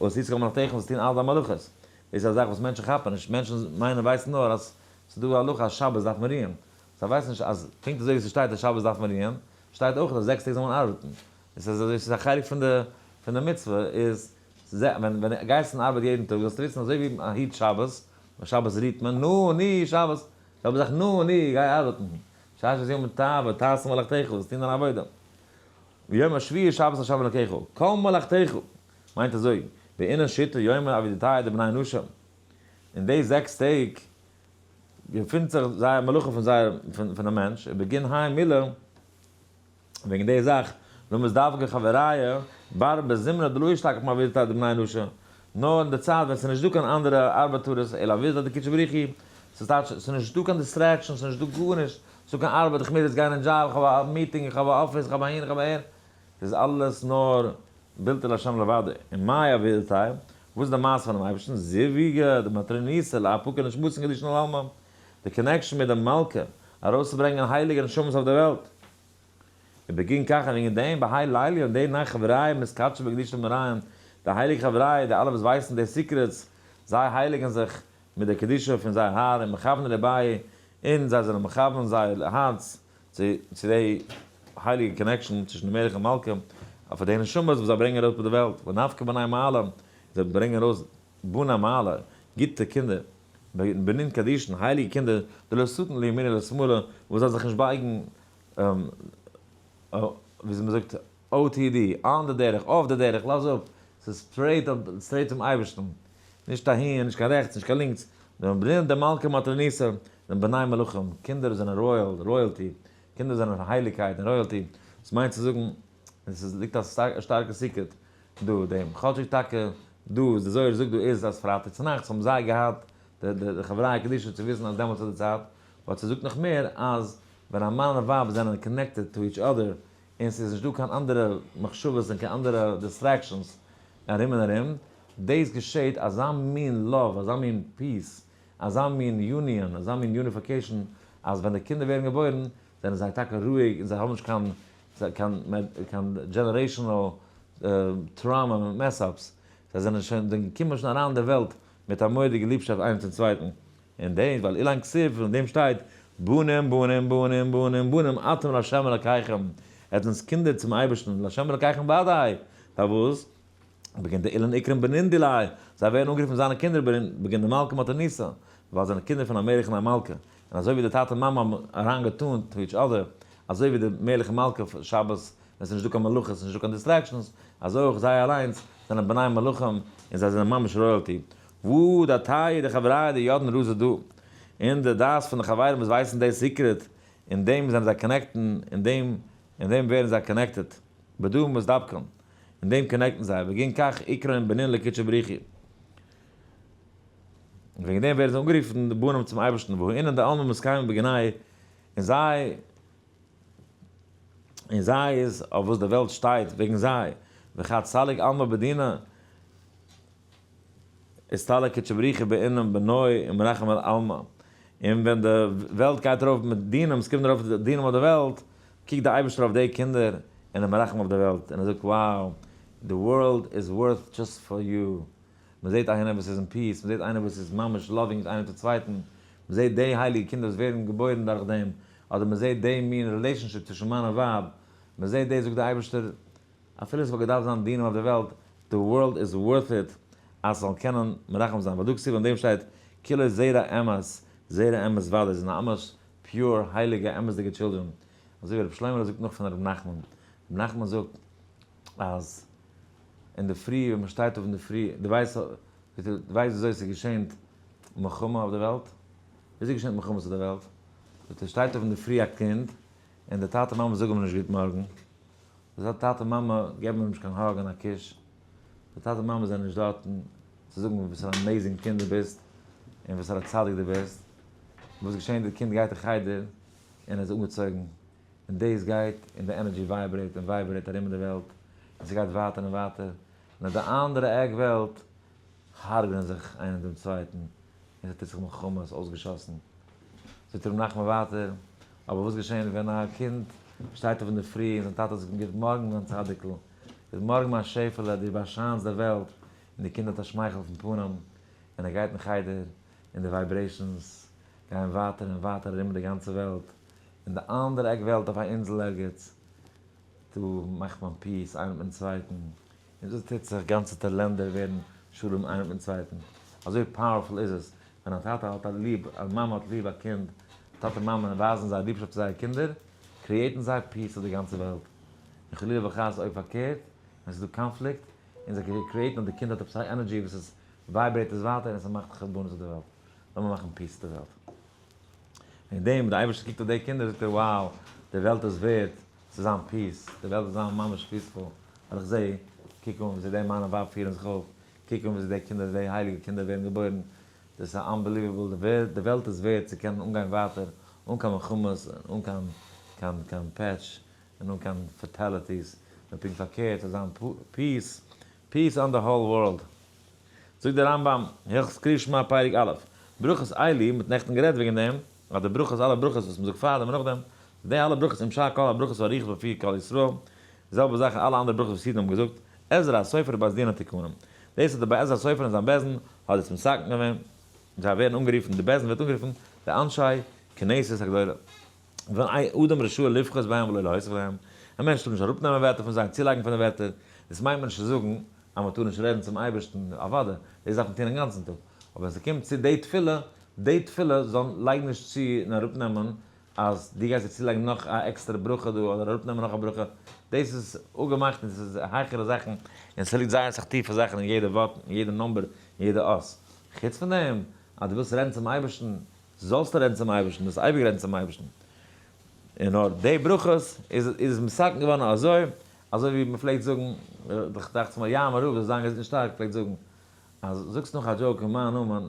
ועשית כל מלאכתך זאלסט טון אלע דיין מלאכות דאס איז א זאך וואס מענטשן כאפן נישט מענטשן מיינען ווייסן נאר אז ס'איז דא א הלכה אז שבת דארף מען רוען זיי ווייסן נישט אז פונקט אזוי ווי ס'שטייט אז שבת דארף מען רוען שטייט אויך אז זעקס טעג זאל מען ארבעטן. עס איז אזוי, ס'איז א חלק פון די פון די מצוה איז ווען ווען גייסט אין ארבעט יעדן טאג זאלסטו וויסן אזוי ווי מען היט שבת, און שבת רוהט מען, נו ני שבת, זעלבע זאך נו ני גיי ארבעטן, ששת ימים תעבוד תעשה מלאכתך, זאלסט טון דיין עבודה. ויום השביעי שבת לה' אלקיך, כל מלאכתך, מיינט אזוי, באינון שיתא יומין עבידתייהו דבני נשא, אין די זעקס טעג געפינט זיך זייער מלאכה פון זייער פונעם מענטש, ובגין האי מילה, וועגן די זאך, לא מזדווגי חבריא, בר בזמנא דלא אשתכח מעבידתא דבני נשא, נאר אין די צייט ווען ס'איז נישט דא קיין אנדערע ארבעטארעס אלא עבידתא דקודשא בריך הוא, ס'איז טייטש ס'איז נישט דא קיין distraction, ס'איז נישט דא גארנישט, ס'איז דא קיין ארבעט, איך מוז יעצט גיין אין דזשאב, איך האב א meeting, איך האב א אפיס, איך האב אהין, איך האב אהער, ס'איז אלעס נאר בלתי להשם לבדו, און מאי עבידתיה, וואס איז די מעשה פונעם אייבערשטן, זיווגא דמטרוניתא לאפוקי נשמתין קדישין לעלמא, די connection מיט די מלכה, ארויסצוברענגען הייליגע נשמות אויף די וועלט. ובגין כך און וועגן דעם בהאי ליליא אין די נאכט חבריא מתקדשין בקדושת מאריהון, די הייליגע חבריא, די אלע וואס ווייסן די secrets, זיי הייליגן זיך מיט די קדושה פון זייער האר און מכוונין לבייהו, און זיי זענען מכוון זייער הארץ צו צו די הייליגע connection צווישן די מלך און מלכה, אויף די נשמות וואס זיי ברענגען ארויס אויף די וועלט, ונפקי בני מעלה, זיי ברענגען ארויס בני מעלה, גוטע קינדער. בנין קדישין, הייליגע קינדער, דלא סטין לימינא ולשמאלא, וואס זאל זיך נישט בייגן, וויאזוי מען זאגט, OTD, on the דרך, off the דרך, לאז אפ, ס'איז straight straight צום אייבערשטן, נישט אהין, נישט קיין רעכטס, נישט קיין לינקס, נאר בנין דמלכא מטרוניתא, זענען בני מלכים, קינדער זענען royal, royalty, קינדער זענען הייליגקייט און royalty, דאס מיינט צו זאגן, עס איז ליגט א שטארקע secret דא דעם, כאטשיג טאקע דא איז די זוהר זאגט דא איז אז פרייטאג צונאכטס האבן זיי געהאט די חברה קדישא צו וויסן אז דעמאלטס איז די צייט, but ס'זאגט נאך מער אז ווען א מאן און ווייב זענען connected to each other און ס'איז נישט דא קיין אנדערע מחשבות און קיין אנדערע distractions ארום און ארום, דאס געשעט אזא מין love, אזא מין peace, אזא מין union, אזא מין unification, אז ווען די קינדער ווערן געבוירן זענען זיי טאקע רואיג און זיי האבן נישט קיין קיין קיין generational trauma מיט mess-ups, זיי זענען שוין זיי קומען שוין אריין אין די וועלט מיט א מורא'דיגע ליבשאפט איינער צום צווייטן, און דאס ווייל אילן כסיף אין דעם שטייט בנים בנים בנים בנים בנים אתם לה' אלקיכם, עטס זענטס קינדער צום אייבערשטן, לה' אלקיכם ודאי, פארוואס? בגין דאילן אקרון בנין דיליה, זיי ווערן אנגערופן זיינע קינדער בנין, בגין דמלכא מטרוניתא, ווייל זיי זענען קינדער פון א מלך און א מלכה, און אזוי ווי די טאטע און מאמע האבן אריין געטאן to each other, אזוי ווי די מלך און מלכה שבת ווען ס'איז נישטא קיין מלאכות און נישטא קיין distractions, אזוי אויך זיי אליינס זענען בני מלכים און זיי זענען ממש royalty. וואו דעתייהו דחברייא דידעין רזא דא, און די דעת פון די חברים וואס ווייסן די secret, אין דעם זענען זיי connected, אין דעם אין דעם ווערן זיי connected, בדא מתדבקן, אין דעם connect ן זיי, בגין כך אקרון בנין לקודשא בריך הוא. און וועגן דעם ווערן זיי אנגערופן די בנים צום אייבערשטן, והא אינון דעלמא מתקיימין בגינייהו, און זיי, און זיי איז אויף וואס די וועלט שטייט, וועגן זיי, וכד סליק עלמא בדינא, אסתלק קודשא בריך הוא באינון בנוי ומרחם על עלמא, און ווען די וועלט גייט ארויף מיט דינים, ס'קומט ארויף דינים אויף די וועלט, קוקט די אייבערשטער אויף די קינדער און איז מרחם אויף די וועלט, און ער זאגט wow, the world is worth just for you, מען זעט איינער וואס איז אין peace, מען זעט איינער וואס איז ממש loving איינער צום צווייטן, מען זעט די הייליגע קינדער וואס ווערן געבוירן דורך דעם, אדער מען זעט די מין relationship צווישן מאן און ווייב, מען זעט דאס זאגט די אייבערשטער, אפילו עס וואלט געדארפט זיין דינים אויף די וועלט, the world is worth it אז ס'זאל קענען מרחם זיין, ודא כתיב אין דעם שטייט כולהו זרע אמת, זרע אמת ודאי, זענען ממש pure הייליגע אמת'דיגע children, אזוי ווי רבי שלמה'לע זאגט נאך פון רבי נחמן, רבי נחמן זאגט אז אינדערפרי ווען מ'שטייט אויף אינדערפרי, דו ווייסט דו ווייסט וויאזוי ס'געשענט מלחמה אויף די וועלט? וויאזוי געשענט מלחמות אויף די וועלט? זאגט ער, שטייט אויף אינדערפרי א קינד און די טאטע מאמע זאגן אים נישט גוט מארגן, די טאטע מאמע געבן אים נישט קיין hug און א קיש, די טאטע מאמע זענען נישט דארטן צו זאגן וואס פאר א amazing קינד דו ביסט און וואס פאר א צדיק דו ביסט, וואס געשענט די קינד גייט אין חדר און איז אנגעצויגן און דאס גייט און די energy vibrate און vibrate ארום אין די וועלט און ס'גייט ווייטער און ווייטער און אויף די אנדערע עק וועלט הרג'נען זיך איינער דעם צווייטן און ס'טוט זיך מלחמות אויסגעשאסן. זאגט ר' נחמן ווייטער, אבער וואס געשען ווען א קינד שטייט אויף אינדערפרי און זיין טאטע זאגט אים גוט מארגן מיין צדיק'ל, גוט מארגן מיין שעפעלע, דו באשיינסט די וועלט, און די קינד האט א שמייכל אויפן פנים, און ער גייט אין חדר, און די vibrations גייען ווייטער און ווייטער ארום די גאנצע וועלט, אין די אנדערע עק וועלט אויף א אינזל ערגעץ, דא מאכט מען peace איינער מיטן צווייטן, און דאס טוט זיך, גאנצעטע לענדער ווערן שלום איינער מיטן צווייטן, אזוי powerful איז עס, ווען א טאטע האט א ליב, א מאמע האט ליב א קינד, טאטע מאמע ווייזן זייער ליבשאפט צו זייערע קינדער, create ן זיי peace אויף די גאנצע וועלט, און חלילה וחס אויב פארקערט, ווען ס'איז דא קאנפליקט, און זיי create ן אז די קינד האט עפעס א energy וואס עס vibrate עס ווייטער און עס מאכט חורבנות אויף די וועלט, לאמיר מאכן peace אויף די וועלט. וועגן דעם, די אייבערשטער קוקט אויף די קינדער זאגט ער wow, די וועלט איז ווערד צו זיין peace, די וועלט זאל זיין ממש peaceful, ווייל איך זע, קוק אן וויאזוי די מאן און ווייב פירן זיך אויף, קוק אן וויאזוי די קינדער, די הייליגע קינדער ווערן געבוירן, דאס איז unbelievable, די וועלט איז ווערד צו קענען אנגיין ווייטער אן קיין מלחמות, אן קיין קיין קיין פעטש, און אן קיין fatalities, נאר פונקט פארקערט, ס'זאל זיין peace, peace on the whole world. זאגט דער רמב ם, הלכות קריאת שמע פרק א', ברכות אלו, מ'האט נעכטן גערעדט וועגן דעם, אז די ברכות, אלע ברכות וואס מ'זאגט פאר דעם און נאכדעם, די אלע ברכות אם שאר כל הברכות הארוכות בפי כל ישראל, די זעלבע זאך אלע אנדערע ברכות וואס אידן האבן געזאגט, עזרא הסופר ובית דין התקנום. דאס האט דער בעל עזרא הסופר און זיין בית דין האט דאס מתקן געווען, זיי ווערן אנגערופן, די בית דין ווערט אנגערופן די אנשי כנסת הגדולה. ואין אדם רשאי לפחות בהם ולא להוסיף להם, א מענטש טאר נישט אראפנעמען ווערטער פון זיי און צולייגן פון די ווערטער, דאס מיינט מען נישט צו זאגן אז מען טאר נישט רעדן צום אייבערשטן, אוודאי, דאס דארף מען טון אינגאנצן טאג, אבער ווען ס'קומט צו די תפילה, די תפילה זאל לייג נישט צו און אראפנעמען. אז דו גייסט יעצט צולייגן נאך א עקסטערע ברכה דא אדער אראפנעמען נאך א ברכה, דאס איז אפגעמאכט און ס'איז העכערע זאכן און ס'ליגט זייער אסאך טיפע זאכן אין יעדע ווארט אין יעדע number אין יעדע אות. חוץ פון דעם אז דו ווילסט רעדן צום אייבערשטן זאלסטו רעדן צום אייבערשטן, דאס אייביג רעדן צום אייבערשטן. און נאר די ברכות איז איז מתקן געווארן אזוי, אזוי ווי מ'פלעגט זאגן, דאכט זיך מיר יאמר רב זאל זיין געזונט און שטארק פלעגט זאגן, אז זאגסט נאך א joke אין מיין נאמען,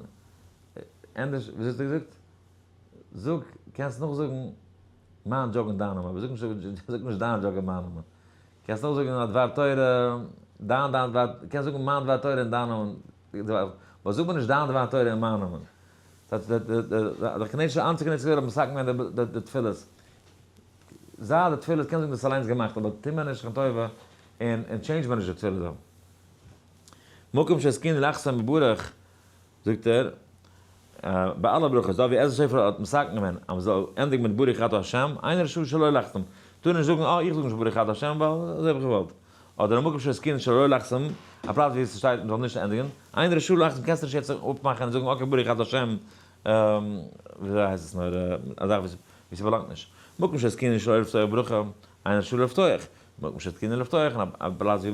ענדערש, וויאזוי האסטו געזאגט? זאג, קענסט נאכזאגן מיין joke אין דיין נאמען, אבער זאג נישט זאג נישט דיין joke אין מיין נאמען. קענסט נאכזאגן א דבר תורה, דיין דיין דבר, קענסט זאגן מיין דבר תורה אין דיין נאמען, אבער זאג מיר נישט דיין דבר תורה אין מיין נאמען. די כנענישע אנטי-כנענישע גדולים האבן מתקן געווען די תפילות. זיי די תפילות קען זאגן דאס אליינס געמאכט, אבער טו מיר נישט קיין טובה און change מיר נישט די תפילה דא. מקום שהתקינו לחתום בברוך זאגט ער, ביי אלע ברכות, דא ווי עזרא סופר האט מתקן געווען אז מ'זאל ענדיגן מיט ברוך אתה השם, אינו רשאי שלא לחתום, טאר נישט זאגן אה איך זאג נישט ברוך אתה השם ווייל אזוי האב איך געוואלט, אדער המקום שהתקינו שלא לחתום, א פלאץ ווי עס שטייט מ'זאל נישט ענדיגן, אינו רשאי לחתום קענסטו נישט יעצט אפמאכן און זאגן okay ברוך אתה השם, וויאזוי הייסט עס נאר, א זאך וואס ס'באלאנגט נישט. מקום שהתקינו שלא לפתוח ברכה, אינו רשאי לפתוח, מקום שהתקינו לפתוח, און א פלאץ ווי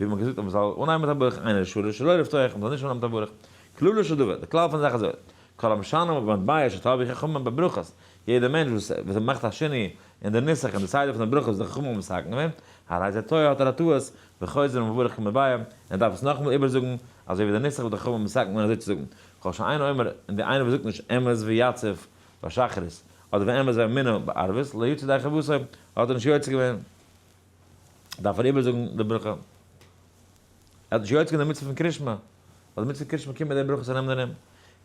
מ'האט געזאגט אז מ'זאל אנהייבן מיט א ברכה, אינו רשאי שלא לפתוח, מ'זאל נישט אנהייבן מיט א ברכה. כללו של דבר, די כלל פון די זאך איז אזוי, כל המשנה במטבע שטבעו חכמים בברכות, יעדער מענטש וואס מאכט א שינוי אין די נוסח און די סדר פון די ברכות וואס די חכמים האבן מתקן געווען, הרי זה טועה האט ער א טעות, וחוזר ומברך כמטבע, און ער דארף עס נאכאמאל איבערזאגן, אזוי ווי די נוסח וואס די חכמים האבן מתקן געווען אזוי צו זאגן, כל שאינו אומר, און די איינער וואס זאגט נישט אמת ויציב בשחרית, אדער ואמת ואמונה בערבית, לא יצא ידי חובתו, האט ער נישט יוצא געווען, דארף ער איבערזאגן די ברכה. ער האט נישט יוצא געווען די מצוה פון קרישמע, ווייל די מצוה פון קרישמע קומט מיט די ברכות ארום און ארום.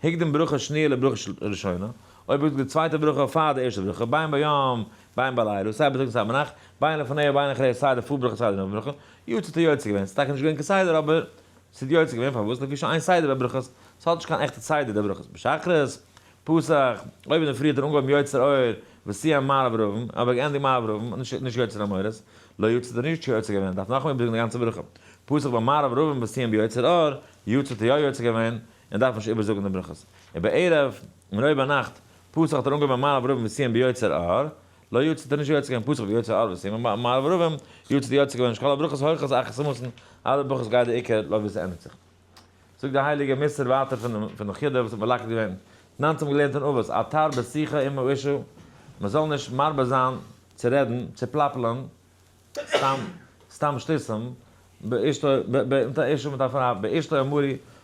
הקדים ברכה שניה לברכה ראשונה, אויב ער זאגט די צווייטע ברכה פאר די ערשטע ברכה, בין ביום בין בלילה, סיי בייטאג און סיי ביינאכט, בין לפניה ובין אחריה, סיי די פאר ברכה סיי די נאך ברכה, יצא האט ער יוצא געווען, ס'איז טאקע נישט געווען כסדר אבער ס'איז יוצא געווען, פארוואס? לפי שאין סדר בברכות, ס'האט נישט קיין עכטע סדר די ברכות, בשחרית, פתח, אויב אינדערפרי האט ער אנגעהויבן יוצר אור וסיים מעריב ערבים, אבער געענדיגט מעריב ערבים, נישט יוצר המאורות, לא יצא האט ער נישט יוצא געווען, דארף נאכאמאל איבערזאגן די גאנצע ברכה. פתח במעריב ערבים וסיים ביוצר אור, יצא האט ער יא יוצא געווען, און דארף נישט איבערזאגן די ברכות. ובערב, און אויב ביינאכט, פתח האט ער אנגעהויבן במעריב ערבים וסיים ביוצר אור, לא יצא האט ער נישט יוצא געווען, פתח ביוצר אור וסיים במעריב ערבים, יצא האט ער יוצא געווען, שכל הברכות הולכות אחר סומתן, אלע ברכות גייט די עיקר לויט ווי ס'ענדיגט זיך. זאגט די הייליגע מוסר ווייטער פון די חידא וואס האט מלקט געווען, תנן האבן געלערנט אין אבות, אל תרבה שיחה עם האשה, מען זאל נישט מרבה זיין צו רעדן, צו פלאפלען, סתם סתם שטותים, באשתו, מיט א אשה מיט א פרוי, באשתו אמרו,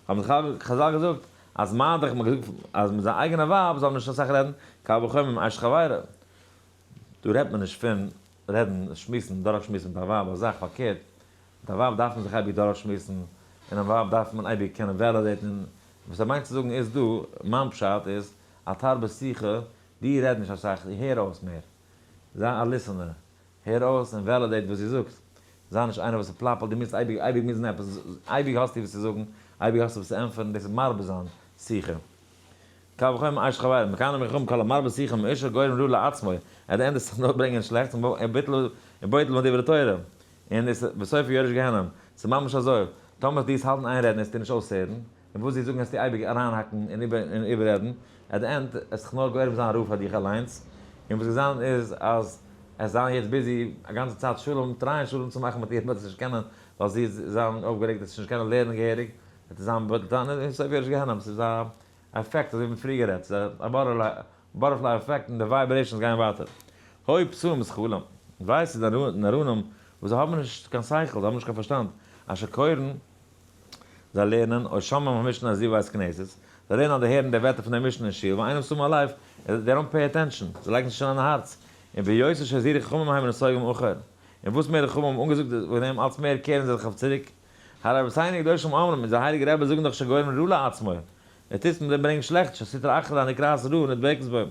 האבן חזל געזאגט, אז מה דאך מען געזאגט אז מיט זיין אייגענע ווייב זאל מען נישט אסאך רעדן, קל וחומר עם אשת חברו. דא רעדט מען נישט פון רעדן, שמועסן, דורכשמועסן מיט א ווייב א זאך, פארקערט, מיט א ווייב דארף מען זיך אייביג דורכשמועסן, און א ווייב דארף מען אייביג קענען validate ן, וואס ער מיינט צו זאגן איז דא, מיין פשט איז, אל תרבה שיחה, דו רעד נישט אסאך, הער אויס מער, זיי א listener, הער אויס און validate וואס זי זאגט, זיי נישט איינער וואס פלאפלט, דו מוזט אייביג אייביג מוזן עפעס, אייביג האסטו וואס צו זאגן, אייביג האסטו וואס צו ענטפערן, דאס איז מרבה זיין שיחה. קל וחומר אשת חבירו, מכאן אמרו חכמים כל המרבה שיחה עם אשה גורם רעה לעצמו, at the end עס נאר ברענגען שלעכטס און בוטל מדברי תורה. און עס איז בסופו יורש גיהנום, ס'איז ממש אזוי, טאמער דו וועסט האלטן איין רעדן וועסטו נישט אויסהערן, און וואס זיי זאגן וועסטו אייביג אריינהאקן און איבעררעדן, at the end עס זיך נאר גורם זיין רעה פאר דיך אליינס, און וואס געזאגט איז אז עס זיין יעצט busy א גאנצע צייט שלום, try ען שלום צו מאכן מיט איר וועט עס נישט קענען ווייל זי איז זיין אויפגערעגט וועט זי נישט קענען לערנען געהעריג, וועט עס זיין בטלן און בסופו יורש גיהנום, ס'איז א עפעקט אזוי ווי מ'האט פריער גערעדט, ס'איז א butterfly effect און די vibrations גייען ווייטער. הוי פסולים זכלים, וויי ס'איז נאראנים וואס זיי האבן נישט קיין שכל, זיי האבן נישט קיין פארשטאנד, אשר קורין, זיי לערנען, או שומעים המשנה הזו בבית כנסת, זיי לערנען אדער הערן די ווערטער פון דער משנה אין שול, ואינם שמים לב, they don't pay attention, זיי לייגן נישט אריין אין הארץ, און ביותר שהזהירו חכמים הם נסוגים אחור, און וואס מער די חכמים האבן אנגעזאגט וועגן דעם אלץ מער קערן זיי זיך אויף צוריק. הרי רבותינו הקדושים אומרים, אונזער הייליגע רבי זאגן דאך שגורם רע לעצמו, ער טוט מיט דעם ברענגען שלעכטס, שסטרא אחרא הנקראת רע נדבקת בו,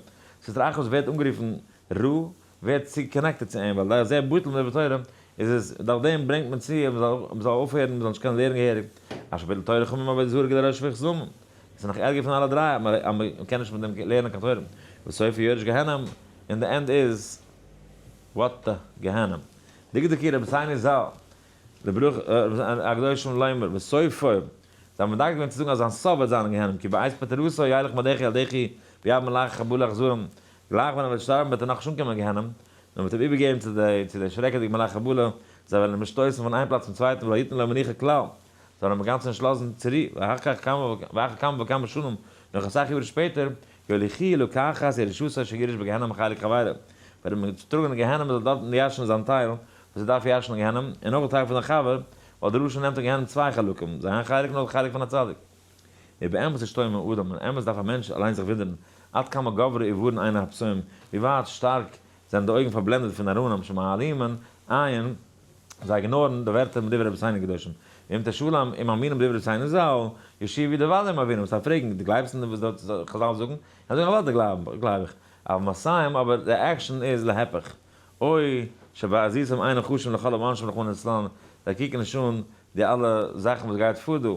סטרא אחרא וואס ווערט אנגערופן רע, ווערט צו connected צו אים, ווייל זה בטל מדברי תורה, איז עס, דורך דעם ברענגט מען צו אז מען זאל אויפהערן, מען זאל נישט קענען לערנען געהעריג, אשר ביטל תורה חכמים עבודה זרה גילוי עריות שפיכות דמים, עס איז נאך ערגער פון אלע דריי, אז מען קען נישט מיט דעם לערנען קיין תורה, וסופו יורש גיהנום, און די end איז what the גיהנום. דקדקי רבותינו ז"ל, לברוך הקדושים לומר, וסופו, זיי האבן מדקדק געווען צו זאגן אז זיין סוף וועט זיין אין גיהנום, כי בעת פטירתו ילך מרדכי על דחי ויד מלאכי חבלה אכזרים. גלייך ווען ער וועט שטארבן וועט ער נאכנישט אנקומען אין גיהנום, נאר מ'וועט אים איבערגעבן צו די צו די שרעקעדיגע מלאכי חבלה, זיי וועלן אים שטויסן פון איין פלאץ צום צווייטן ולא יתנו לו מנוחה כלל, זיי וועלן אים אינגאנצן נישט לאזן צורו, ואחר כך כמה ואחר כמה וכמה שנים, נאך אסאך יארן שפעטער, יוליכוהו לקחת ירושתו שירש בגיהנום חלק חברו, וועט אים טראגן אין גיהנום ער זאל דארטן ירש'ן זיין טייל וואס ער דארף ירש'ן אין גיהנום, און אויך די טייל פון זיין חבר, ווייל דער רשע נעמט אין גיהנום צוויי חלקים, זיין חלק און אויך די חלק פון א צדיק. ובאמת ישתומם אדם, און אמת דארף א מענטש אליין זיך וואונדערן, עד כמה גברו עיוורון עיני הפסוים, ווי ווייט שטארק זענען די אויגן פארבלענדעט פון נאראנים שמעלימין עין, זיי ignore ן די ווערטער מדברי רבותינו הקדושים, ואם תשאלם אם מאמינים בדברי רבותינו ז"ל, ישיבו דוודאי מבינים, וואס דארף פרעגן, דו גלייבסט אין וואס די חז"ל זאגן? זיי זאגן אוודאי גלייב איך, אבל מעשיהם, אבער די action איז להיפך, אוי שבעזיזם אינם חשים לכל העונשים רחמנא לצלן, זיי קוקן נישט אן די אלע זאכן וואס גייט פאר דא,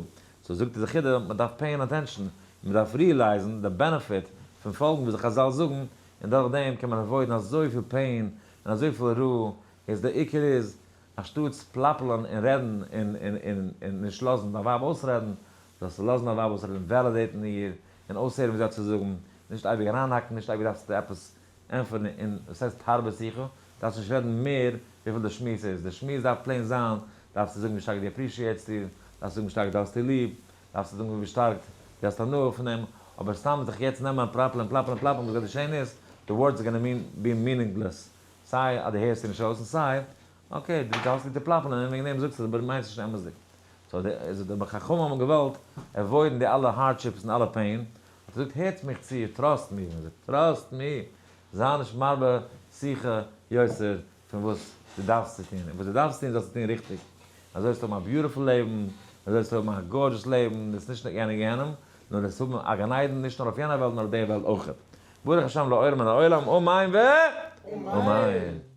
so זאגט די חידא, מען דארף pay ען attention, מען דארף realize ן די benefit פון פאלגן וואס די חז"ל זאגן, און דורך דעם קען מען avoid ן אזויפיל pain און אזויפיל רע, איז די עיקר איז, אנשטאטס פלאפלען און רעדן און און און און נישט לאזן דיין ווייב אויסרעדן, זאלסטו לאזן דיין ווייב אויסרעדן, validate ן איר, און אויסהערן וואס זי האט צו זאגן, נישט אייביג אריינהאקן, נישט אייביג דארפסטו עפעס ענטפערן, און וואס הייסט תרבה שיחה? דארפסט נישט רעדן מער וויפיל די שמועס איז, די שמועס דארף plain זיין, דארפסטו זאגן ווי שטארק דו appreciate סט איר, דארפסט זאגן ווי שטארק דו האסט איר ליב, דארפסטו זאגן ווי שטארק דו האסט הנאה פון אים, אבער סתם זיך יעצט נעמען פראפלען פלאפלען פלאפלען וואס גייט געשען איז, די words gonna be meaningless, סיי אז דו הערסט איר נישט אויס און סיי, okay, דו האסט ליב צו פלאפלען און וועגן דעם זאגסטו עס אבער דו מיינסט נישט אמת'דיג. so די חכמים האבן געוואלט avoid ן די אלע hardships און אלע pain, האט ער געזאגט הערטס מיך צו, trust מיר, מען זאגט trust מיר, זיי נישט מרבה שיחה יותר פון וואס דו דארפסט צו טון, און וואס דו דארפסט טון זאלסטו טון ריכטיג, אזוי וועסטו האבן א beautiful לעבן, אזוי וועסטו האבן א gorgeous לעבן, דאס נישט גיין אין גיהנום, נאר דאס האבן א גן עדן נישט נאר אויף יענע וועלט נאר אויף די וועלט אויך. ברוך השם לעולם מן העולם, אמן ואמן.